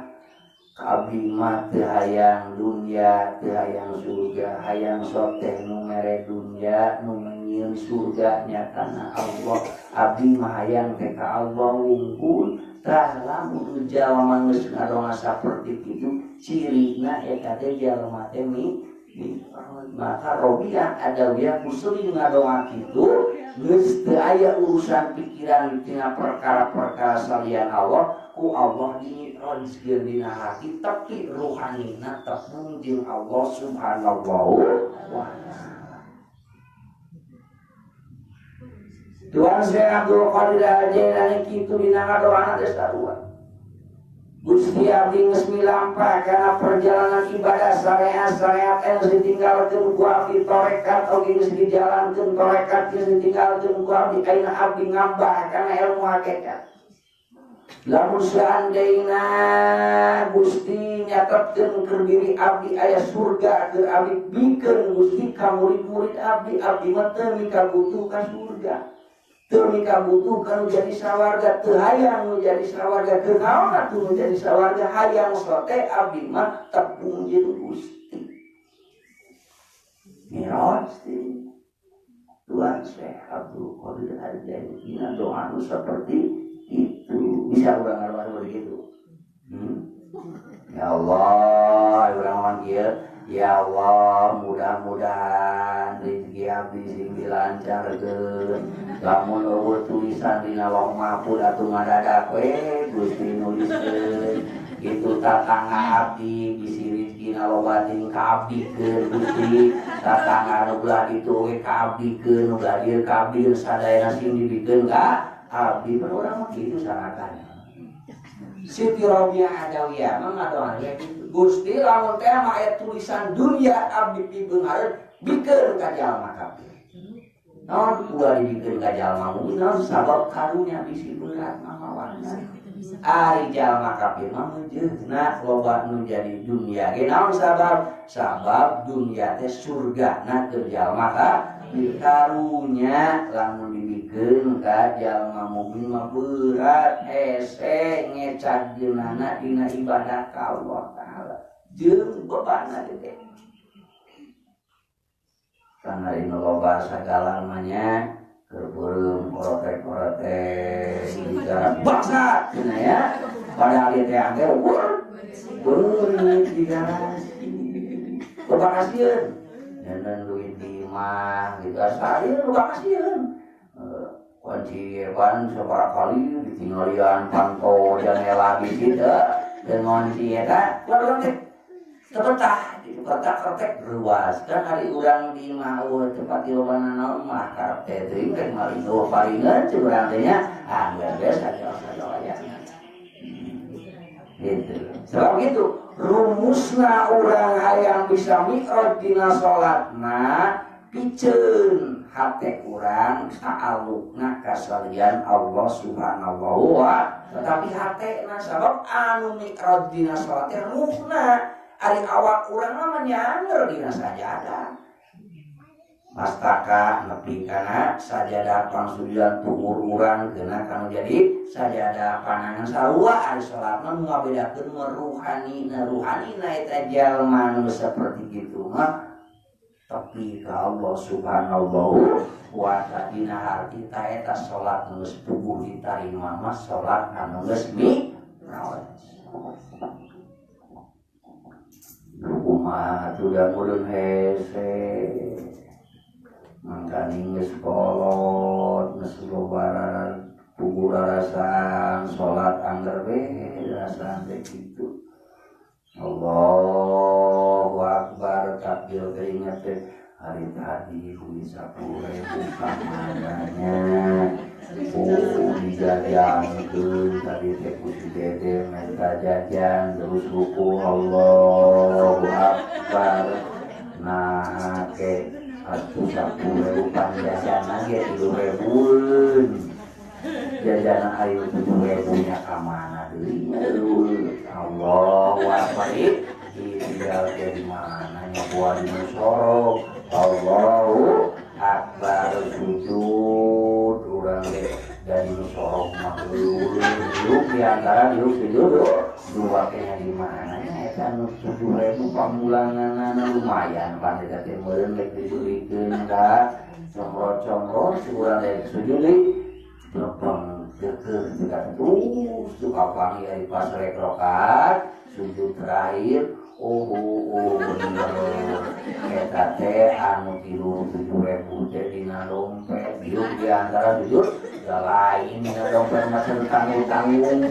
abdi mah teu hayang dunya teu hayang surga hayang soteh nu mere dunya nu nyieun surga nyatana Allah abdi mah hayang teh ka Allah wungkul. Tah lamun jalma geus ngadoa saperti kitu cirina eta teh jalma teh maka Robiah Adawiyah kuseling ngadoa kitu geus teu aya urusan pikiran tina perkara-perkara salian Allah ku Allah dimirajkeun dina hati tapi ruhanina tepung jeung Allah Subhanahu wa taala. Tuhan Syekh Abdul Qadir Al-Jailani kitu dina ngadoana teh sarua. Gusti abdi geus milampah kana perjalanan ibadah syariat-syariat geus ditinggalkeun ku abdi tarekat oge geus dijalankeun tarekat geus ditinggalkeun ku abdi ayeuna abdi ngambah kana ilmu hakikat. Lamun seandaina Gusti nyatetkeun keur diri abdi aya surga keur abdi bikeun Gusti ka murid-murid abdi abdi mah teu mikabutuh ka surga. Teu mikabutuh ka nu jadi sawarga teu hayang nu jadi sawarga keur naon atuh nu jadi sawarga hayang sote abdi mah tepung jeung Gusti. Miraj teh Tuhan Syekh Abdul Qadir Al-Jailani dina doa nu seperti itu bisa urang ngadoa begitu. Ya Allah, urang mah kieu. Ya Allah, mudah-mudahan rezeki abdi sing dilancarkeun. Lamun eueuh tulisan dina Lauh Mahfud atuh ngadadak we Gusti nuliskeun. Kitu tatangga abdi bisi rezekina loba ting ka abdikeun Gusti. Tatangga nu belah ditu oge ka abdikeun, nu belah dieu ka abdikeun sadayana sing dibikeun ka abdi. Pan urang mah kitu sarakan. Siti Robiah Adawiyah mah ngadoa kitu. Gusti lamun teh mah aya tulisan dunia abdi pibeunghareun bikeun ka jalma kafir. Naon ulah dibikeun ka jalma mukmin naon sabab karunya bisi berat mamawana. Ari jalma kafir mah meujeuhna loba nu jadi dunia ge naon sabab? Sabab dunia teh surgana keur jalma kafir. Karunya lamun dibikeun ka jalma mukmin mah berat hese ngecagkeunana dina ibadah ka Allah taala jeung bebanna gede. Kan ari nu loba sagala mah nya keur beureum korotek-korotek digarap baksa cenah ya. Padahal ieu teh angge ukur beureum digarasi. Loba kasieun. Nyeun duit di imah gitu asa ieu loba kasieun. Kunci kan sabaraha kali ditinggalian panto jandela bisi teu dan ngunci eta urang teh tepetah di kertek-kertek ruas kan hari urang di imah eueuh tempat dilobana naon mah karep teh teuing rek maling eueuh palingeun cek urang teh nya ah geus saja gitu. Sebab gitu rumusna urang hayang bisa mi'raj dina salatna piceun hate urang ta'alluqna kasalian Allah Subhanahu wa tetapi hatena sabab anu mi'raj dina salat teh ruhna ari awak urang mah nyanger dina sajadah mastaka nepi kana sajadah pangsujudan tuur urang kena kanu jadi sajadah panangan sarua ari salat mah ngabedakeun meruhanina ruhanina eta jalma nu saperti kitu mah tapi ka Allah Subhanahu wa ta'ala dina harti ta eta salat geus puguh ditarima mah salat anu geus mi'raj. Kumaha atuh da meureun hese mangkaning geus kolot geus loba puguh rarasaan salat angger we rasaan teh kitu. Allahu Akbar takbir keringat teh hari tadi duit 10.000 kamananya oh dijajankeun tadi teh ku si Dede minta jajan terus ruku Allahu Akbar nah ke atuh 10.000 pan jajanan ge 3.000-eun jajanan ayo 7.000 nya ka mana deui Allahu Akbar tinggal di mana nya buah di sorok Allahu Akbar sujud urang teh dari sorok mah diuk di antara diuk sujud dua kayaknya di mana nya eta nu 7.000 pamulanganana lumayan pan eta teh meureun rek dibelikeun ka comro-comro urang teh sujud deui telepon keukeuh juga terus suka panggil dari pas rek rokat sujud terakhir oh bener eta teh anu tilu 7.000 teh dina dompet diuk di antara sujud da lain dina dompet mah tanggung-tanggung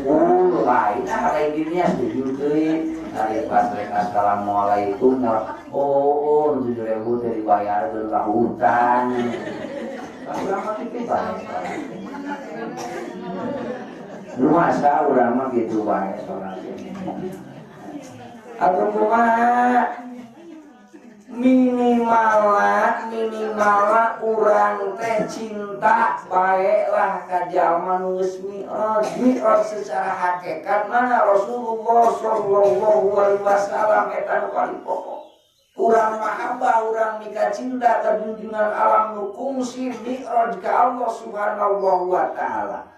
lain ah lain dirinya sujud deui ari pas rek assalamualaikum oh 7.000 teh dibayarkeun ka hutang urang mah kitu bae. Masa urang mah kitu bae salat. Atau kumaha minimal urang teh cinta bae lah ka jalma nu geus mi'raj. Mi'raj secara hakikat mana Rasulullah sallallahu alaihi wasallam eta nu paling pokok. Urang mahabbah, urang mika cinta ka junjungan alam nu kungsi mi'raj ka Allah Subhanahu wa ta'ala.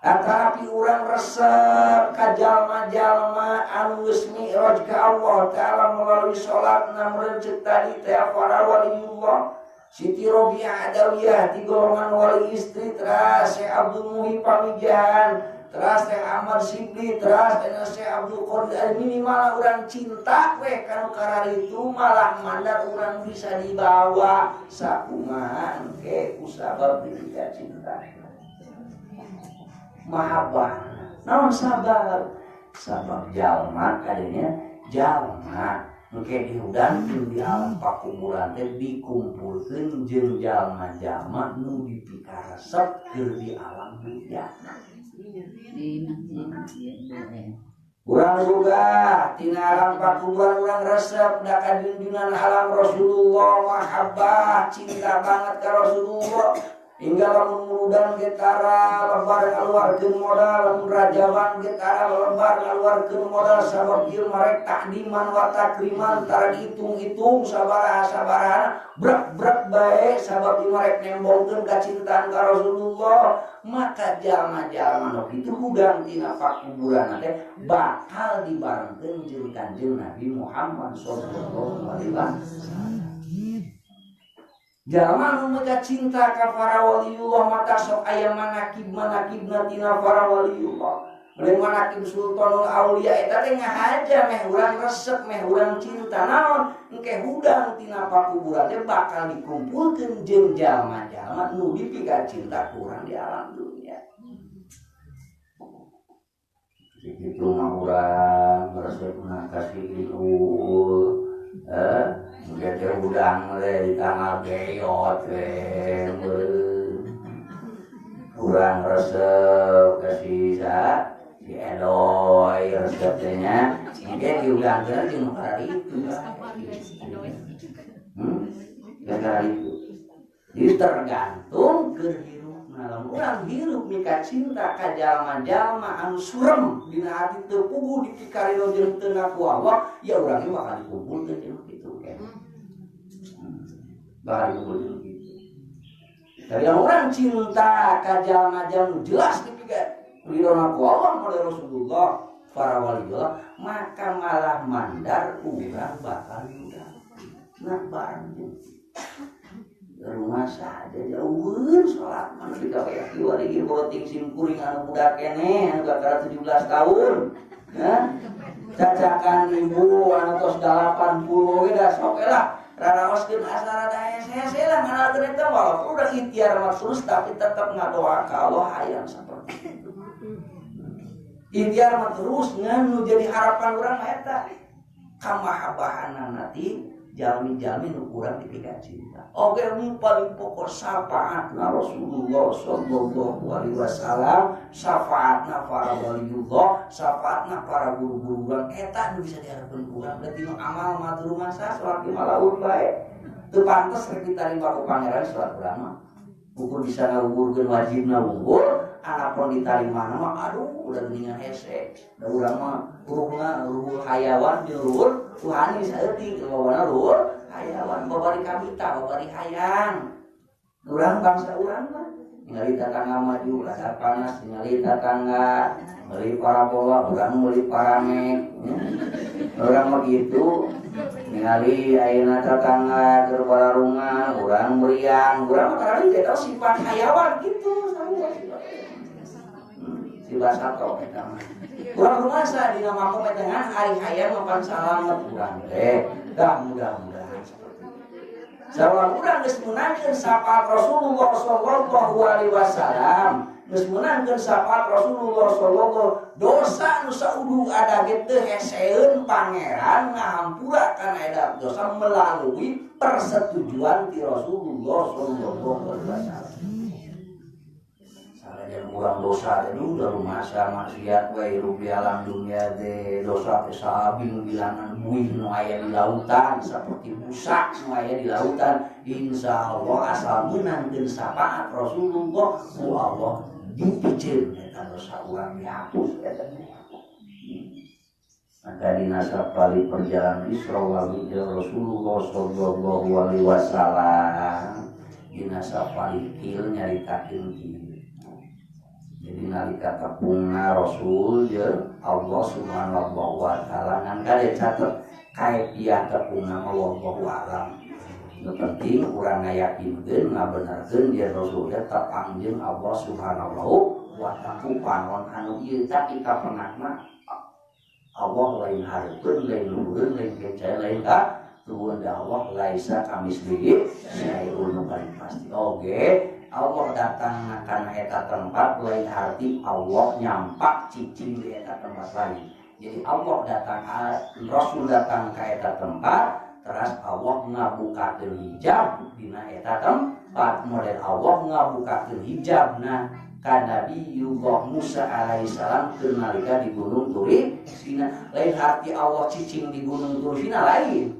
Tetapi urang resep ka jalma-jalma anu geus mi'raj ka Allah ta'ala melalui salatna meureun tadi teh para waliullah Siti Robiah Adawiyah di golongan wali istri teras Syekh Abdul Muhyi Pamijahan teras Syekh Ahmad Sibli teras Syekh Abdul Qadir minimal urang cinta we kanu kararitu malah mandar urang bisa dibawa sakumaha engke kusabab dipika cinta mahabbah naon sabar sabab jalma kadinya jalma engke dihudangkeun di alam pakuburan teh dikumpulkeun jeung jalma-jalma nu dipikaresep keur di alam dunya. Urang boga tina alam pakuburan urang resep da ka junjungan alam Rasulullah mahabbah cinta banget ka Rasulullah hingga lamun muludan ge tara lebar ngaluarkeun modal lamun rajaban ge tara lebar ngaluarkeun modal sabab ieu marek takdiman wa takriman tara dihitung-hitung sabaraha-sabarahana brek-brek bae sabab ieu marek nembongkeun kacintaan ka Rasulullah maka jalma-jalma nu kitu hudang tina pakuburan teh bakal dibarengkeun jeung Kanjeng Nabi Muhammad sallallahu alaihi wasallam. Jalma nu mega cinta ka para waliullah maka sok aya manakib-manakibna tina para waliullah. Lain manakib sultanul aulia eta teh ngahaja meh urang resep meh urang cinta naon engke hudang tina pakuburan teh bakal dikumpulkeun jeung jalma-jalma nu dipika cinta ku urang di alam dunia. Kitu mah urang resepna ka si Iul engke teh hudang teh di tanggal geyot we urang resep ka si sa si Edoy resep teh nya engke diudangkeun jeung nu kararitu gara itu. Jadi tergantung keur hirupna. Lamun urang hirup mika cinta ka jalma-jalma anu surem dina hati teu puguh dipikareun jeung teu ngaku Allah, ya urang ge bakal dikumpulkeun jeung kitu kan. Bakal dikumpulkeun kitu. Tapi lamun urang cinta ka jalma-jalma jelas dipikareun ku Allah oleh Rasulullah para waliullah, maka malah mandar urang bakal diundang. Nah bareng jeung rumah saja jauh sholat mana digawe kiwari ieu beuting sim kuring anu budak keneh anu kakara 17 tahun ya cacakan ibu anu tos 80 ge da sok lah raraoskeun asa rada hese-hese lah nganalkeun eta walaupun udah ikhtiar mah terus tapi tetep ngadoa ka Allah hayang saperti itu. Ikhtiar mah terus ngan nu jadi harapan urang mah eta kamahabahanana ti jalmi-jalmi nu kurang dipika cinta. Oke, nu paling pokok syafaatna Rasulullah sallallahu alaihi wasallam, syafaatna para waliullah, syafaatna para guru-guru urang eta nu bisa diharapkeun urang. Berarti nu amal mah teu rumasa salat malaur bae. Teu pantes rek ditarima ku pangeran salat urang mah. Ukur bisa ngawurkeun wajibna wungkul, anapun ditarimana mah aduh udah geuningan hese. Da urang mah ruhna ruhul hayawan jeung ruhul ruhani saeutik bawana ruhul hayawan babari kabita babari hayang. Urang bangsa urang mah ningali tatangga maju rasa panas, ningali tatangga meuli parabola, urang meuli paramek. Urang mah kitu ningali ayeuna tatangga keur bararungan, urang meriang, urang mah karari teh sifat hayawan kitu sarua sifat. Sifat sato eta mah. Urang rumasa dina makom eta ngan ari hayang mah pan salamet urang teh. Dah mudah-mudahan seperti itu. Sarua urang geus meunangkeun syafaat Rasulullah sallallahu alaihi wasallam, geus meunangkeun syafaat Rasulullah sallallahu dosa nu sauduh ada ge teu heseun pangeran ngahampura kana eta dosa melalui persetujuan ti Rasulullah sallallahu alaihi wasallam. Sanajan urang dosa teh udah rumasa maksiat we hirup di alam dunia teh dosa teh sabing bilangan buih nu aya di lautan seperti busa nu aya di lautan, insyaallah asal meunangkeun syafaat Rasulullah ku Allah dipiceun eta dosa urang dihapus eta. Maka dina sapali perjalanan Isra wal Mi'raj Rasulullah sallallahu alaihi wasallam dina sapali kil nyaritakeun kieu. Jadi nalika tepungna Rasul jeung Allah Subhanahu wa taala ngan kade catet kaifiah tepungna wallahu alam. Nu penting urang ngayakinkeun ngabenerkeun yen Rasul teh tepang jeung Allah Subhanahu wa taala ku panon anu ieu tapi kapenakna Allah lain hareupeun lain luhureun lain kecaya lain ka tuwun da Allah laisa kamislihi syai'un nu paling pasti. Oge Allah datang kana eta tempat lain arti Allah nyampak cicing di eta tempat lain. Jadi Allah datang, Rasul datang ka eta tempat, terus Allah ngabukakeun hijab dina eta tempat. Model Allah ngabukakeun hijabna ka Nabiullah Musa alaihissalam keur nalika di Gunung Turi Sina. Lain arti Allah cicing di Gunung Turi Sina lain.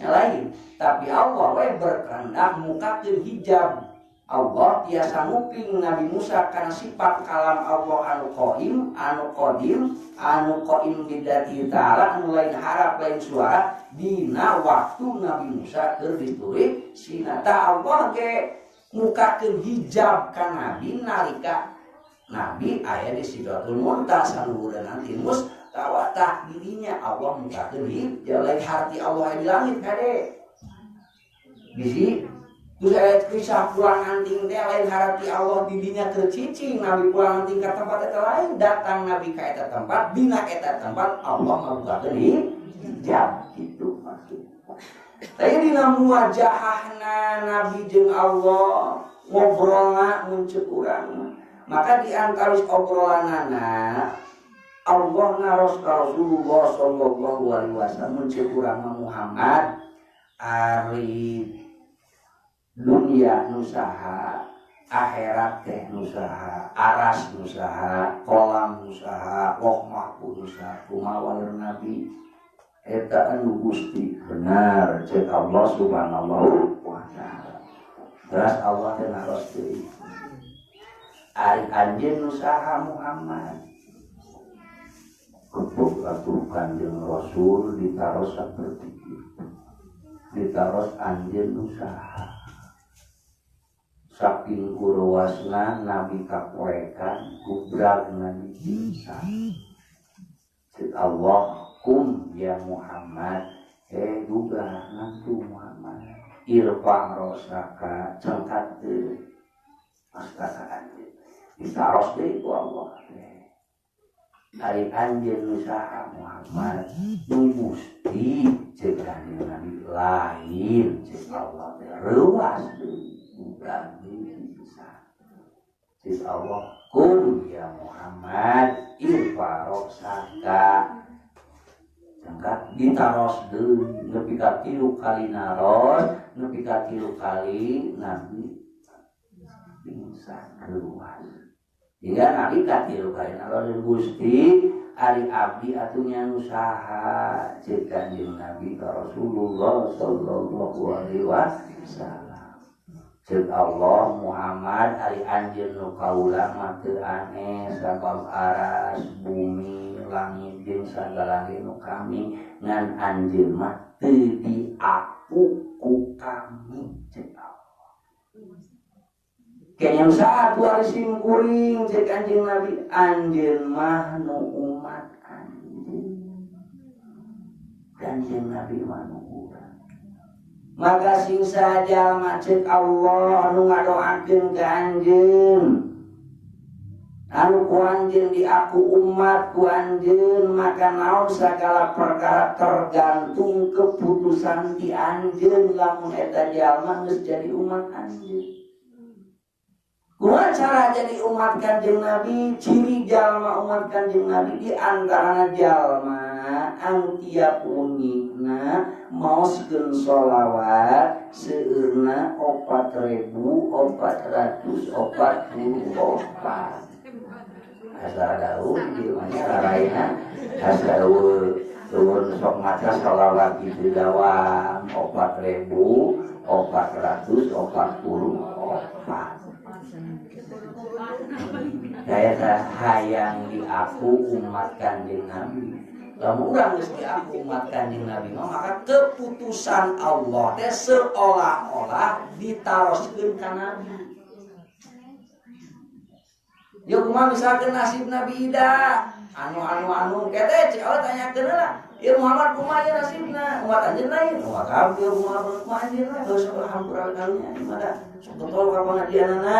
Yang lain, tapi Allah we berkehendak mukakeun hijab. Allah tiasa nguping Nabi Musa karena sifat kalam Allah anu qaim, anu qadim, anu qaim bidzati ta'ala, anu lain harap lain suara dina waktu Nabi Musa keur dituri Sina. Ta Allah ge mukakeun hijab ka Nabi nalika Nabi aya di Sidratul Muntaha saluhureun timus tawatah dirinya Allah mukakeun hijab lain harti Allah di langit kade. Bisi Terus aya kisah pulang anting teh lain harap ti Allah didinya keur cicing Nabi pulang anting ka tempat eta lain datang Nabi ka eta tempat dina eta tempat Allah ngabukakeun hijab kitu maksudna. Tapi dina muwajahahna Nabi jeung Allah ngobrolna mun ceuk urang. Maka di antara obrolanana Allah ngaros ka Rasulullah sallallahu alaihi wasallam mun ceuk urang Muhammad ari dunia nusaha, akhirat teh nusaha, aras nusaha, kolam nusaha, loh mahfuz nusaha, kumaha walir Nabi eta anu Gusti benar cek Allah subhanahu wa ta'ala. Terus Allah teh naros deui ari anjeun nusaha Muhammad kepuk atuh Kanjeng Rasul ditaros saperti itu ditaros anjeun nusaha saking kuruasna Nabi kapoekan kubrak Nabi pingsan. Cek Allah kum ya Muhammad duga nantu Muhammad irfang rosaka cengkat teu astaga anjeun ditaros deui ku Allah ari anjeun usaha Muhammad nu Gusti cek kanjeng Nabi lain cek Allah teh reuas deui kubrak bisa. Cek Allah kum ya Muhammad irfa rosaka cengkat ditaros deui nepi ka 3 kali naros nepi ka 3 kali Nabi pingsan reuas hingga Nabi ka 3 kali naros Gusti ari abdi atuh nya usaha cek Kanjeng Nabi ka Rasulullah sallallahu alaihi wasallam. Cek Allah Muhammad ari anjeun nu kaula mah teu aneh sabab aras bumi langit jeung sagala nu kami ngan anjeun mah teu diaku ku kami cek Allah. Kenya usaha tu ari sim kuring cek Kanjeng Nabi anjeun mah nu umat anjeun. Kanjeng Nabi mah nu urang. Maka sing saja cek Allah anu ngadoakeun ka anjeun anu ku anjeun diaku umat ku anjeun maka naon sagala perkara tergantung keputusan di anjeun lamun eta jalma geus jadi umat anjeun. Kumaha cara jadi umat Kanjeng Nabi? Ciri jalma umat Kanjeng Nabi di antarana jalma anu tiap ungina maoskeun sholawat seueurna 4444. Asa daun di mana raraina asa eueuh sok maca sholawat kitu dawam 4444. Daya hayang diaku umat Kanjeng Nabi. Lamun urang geus diaku umat Kanjeng Nabi maka keputusan Allah teh seolah-olah ditaroskeun ka Nabi. Yeuh kumaha misalkeun nasib Nabi Ida anu kete cek Allah tanyakeun heula. Ieu Muhammad kumaha ieu nasibna? Umat anjeun lain. Umat abdi kumaha kumaha anjeun lah geus hampura karunya mada sok getol ka pangajianana.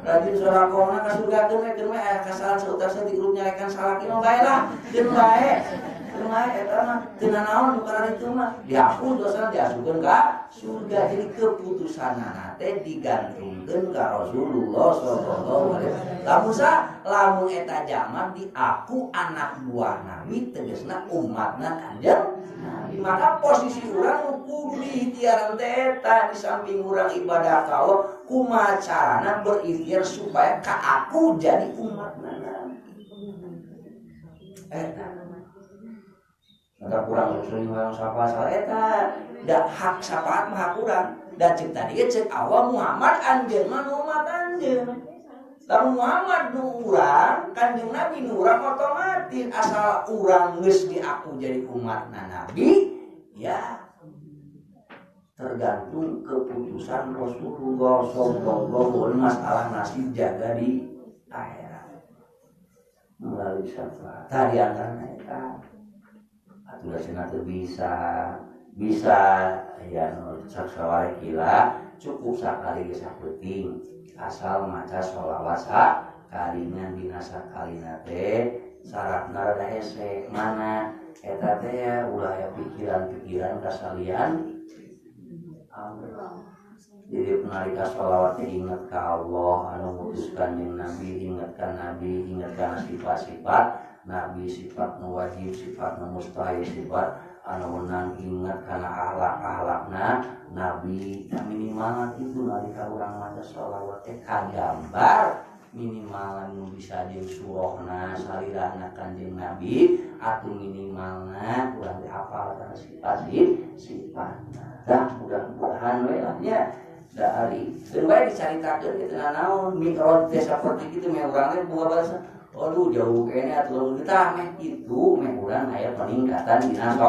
Rajin sodakohna ka surgakeun we keun we aya kasalahan seutas saeutik grup nyarekan salaki mah bae lah. Keun bae. Keun bae eta mah teu nanaon nu kararitu mah. Dihapus dosana diasupkeun ka surga. Jadi keputusanana teh digantungkeun ka Rasulullah sallallahu alaihi wasallam. Lamun sa lamun eta jalma diaku anak buah Nabi tegasna umatna Kanjeng Nabi. Maka posisi urang kudu diikhtiaran teh eta di samping urang ibadah ka Allah kumaha carana berikhtiar supaya ka aku jadi umat Nabi. Eta maka kurang sering urang sapa salah eta da hak syafaat mah hak urang da cek tadi cek Allah Muhammad anjeun mah nu umat anjeun. Lamun Muhammad nu urang, Kanjeng Nabi nu urang otomatis asal urang geus diaku jadi umat Nabi ya tergantung keputusan Rasulullah sallallahu alaihi wasallam masalah nasib jaga di akhirat melalui syafaat. Tadi antaranya eta atuh cenah teu bisa Aya nu saksawari kila cukup sakali ge sapeuting asal maca sholawat sakalina dina sakalina teh syaratna rada hese mana eta teh ya ulah aya pikiran-pikiran kasalian Allah. Jadi penalika sholawat teh ingat ka Allah anu mutuskan jeung Nabi, ingatkan Nabi, ingatkan sifat-sifat Nabi, sifat nu wajib, sifat nu mustahil, sifat anu menang, ingat kana akhlak-akhlakna Nabi. Nah, minimal itu nalika urang maca sholawat teh kagambar minimal nu bisa jeung surahna salirana Kanjeng Nabi atau minimalna urang teh hafal kana sifat sifatna. Dah mudah-mudahan we lah nya da ari teu bae dicaritakeun kitu nanaon mi'raj teh saperti kitu meh urang teh boga balasan aduh jauh kene atuh lamun tah meh kitu meh urang aya peningkatan dina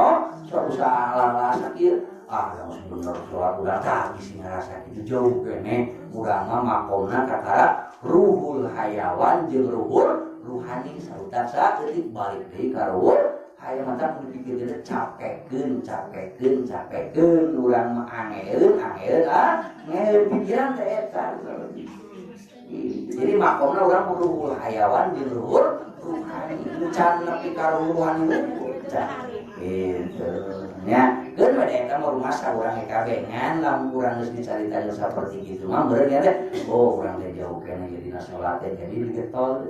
sok usaha lalasa kieu ah langsung bener sholat urang tah bisi ngarasa kitu jauh kene urang mah makomna kakara ruhul hayawan jeung ruhul ruhani saruta saeutik balik deui ka ruhul hayang mata kudu dipikir teh capekeun capekeun capekeun urang mah angeun angeun ah ngeun pikiran teh eta. Jadi makomna urang ruhul hayawan jeung ruhul ruhani can nepi ka ruhani can gitu nya geun we eta mah rumasa urang kabeh ngan lamun urang geus dicaritakeun saperti kitu mah beureun nya teh oh urang teh jauh keneh jadina salat teh jadi digetol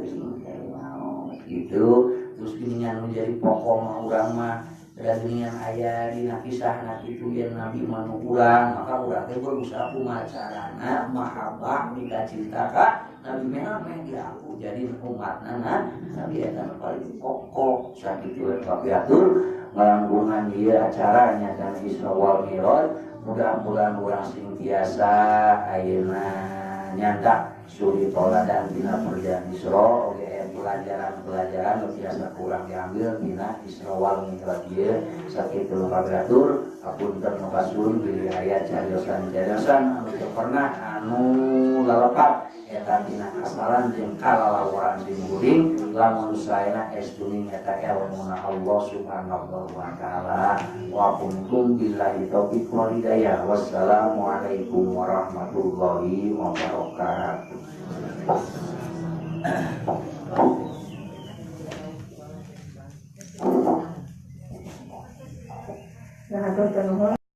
gitu. Terus geuningan menjadi pokok mah urang mah da geuningan aya dina kisahna kitu yen Nabi mah nu urang maka urang teh berusaha kumaha carana mahabbah mika cinta ka Nabi mah meh diaku jadi umatna na Nabi eta nu paling pokok sakitu we kapiatur ngalangkungan ieu acaranya dan Isra wal Mi'raj mudah-mudahan urang sing tiasa ayeuna nyandak suri toladan dina perjalanan Isra oge pelajaran-pelajaran nu tiasa kurang diambil dina Isra wal Mi'raj ieu sakitu nu kapiatur apunten nu kasuhun bilih aya cariosan-cariosan anu teu pernah anu lalepat eta dina kasalan jeung kalalawaran simkuring lamun saena estuning eta elmuna Allah Subhanahu wa taala. Wa kuntum billahi taufiq wal hidayah. Wassalamualaikum warahmatullahi wabarakatuh.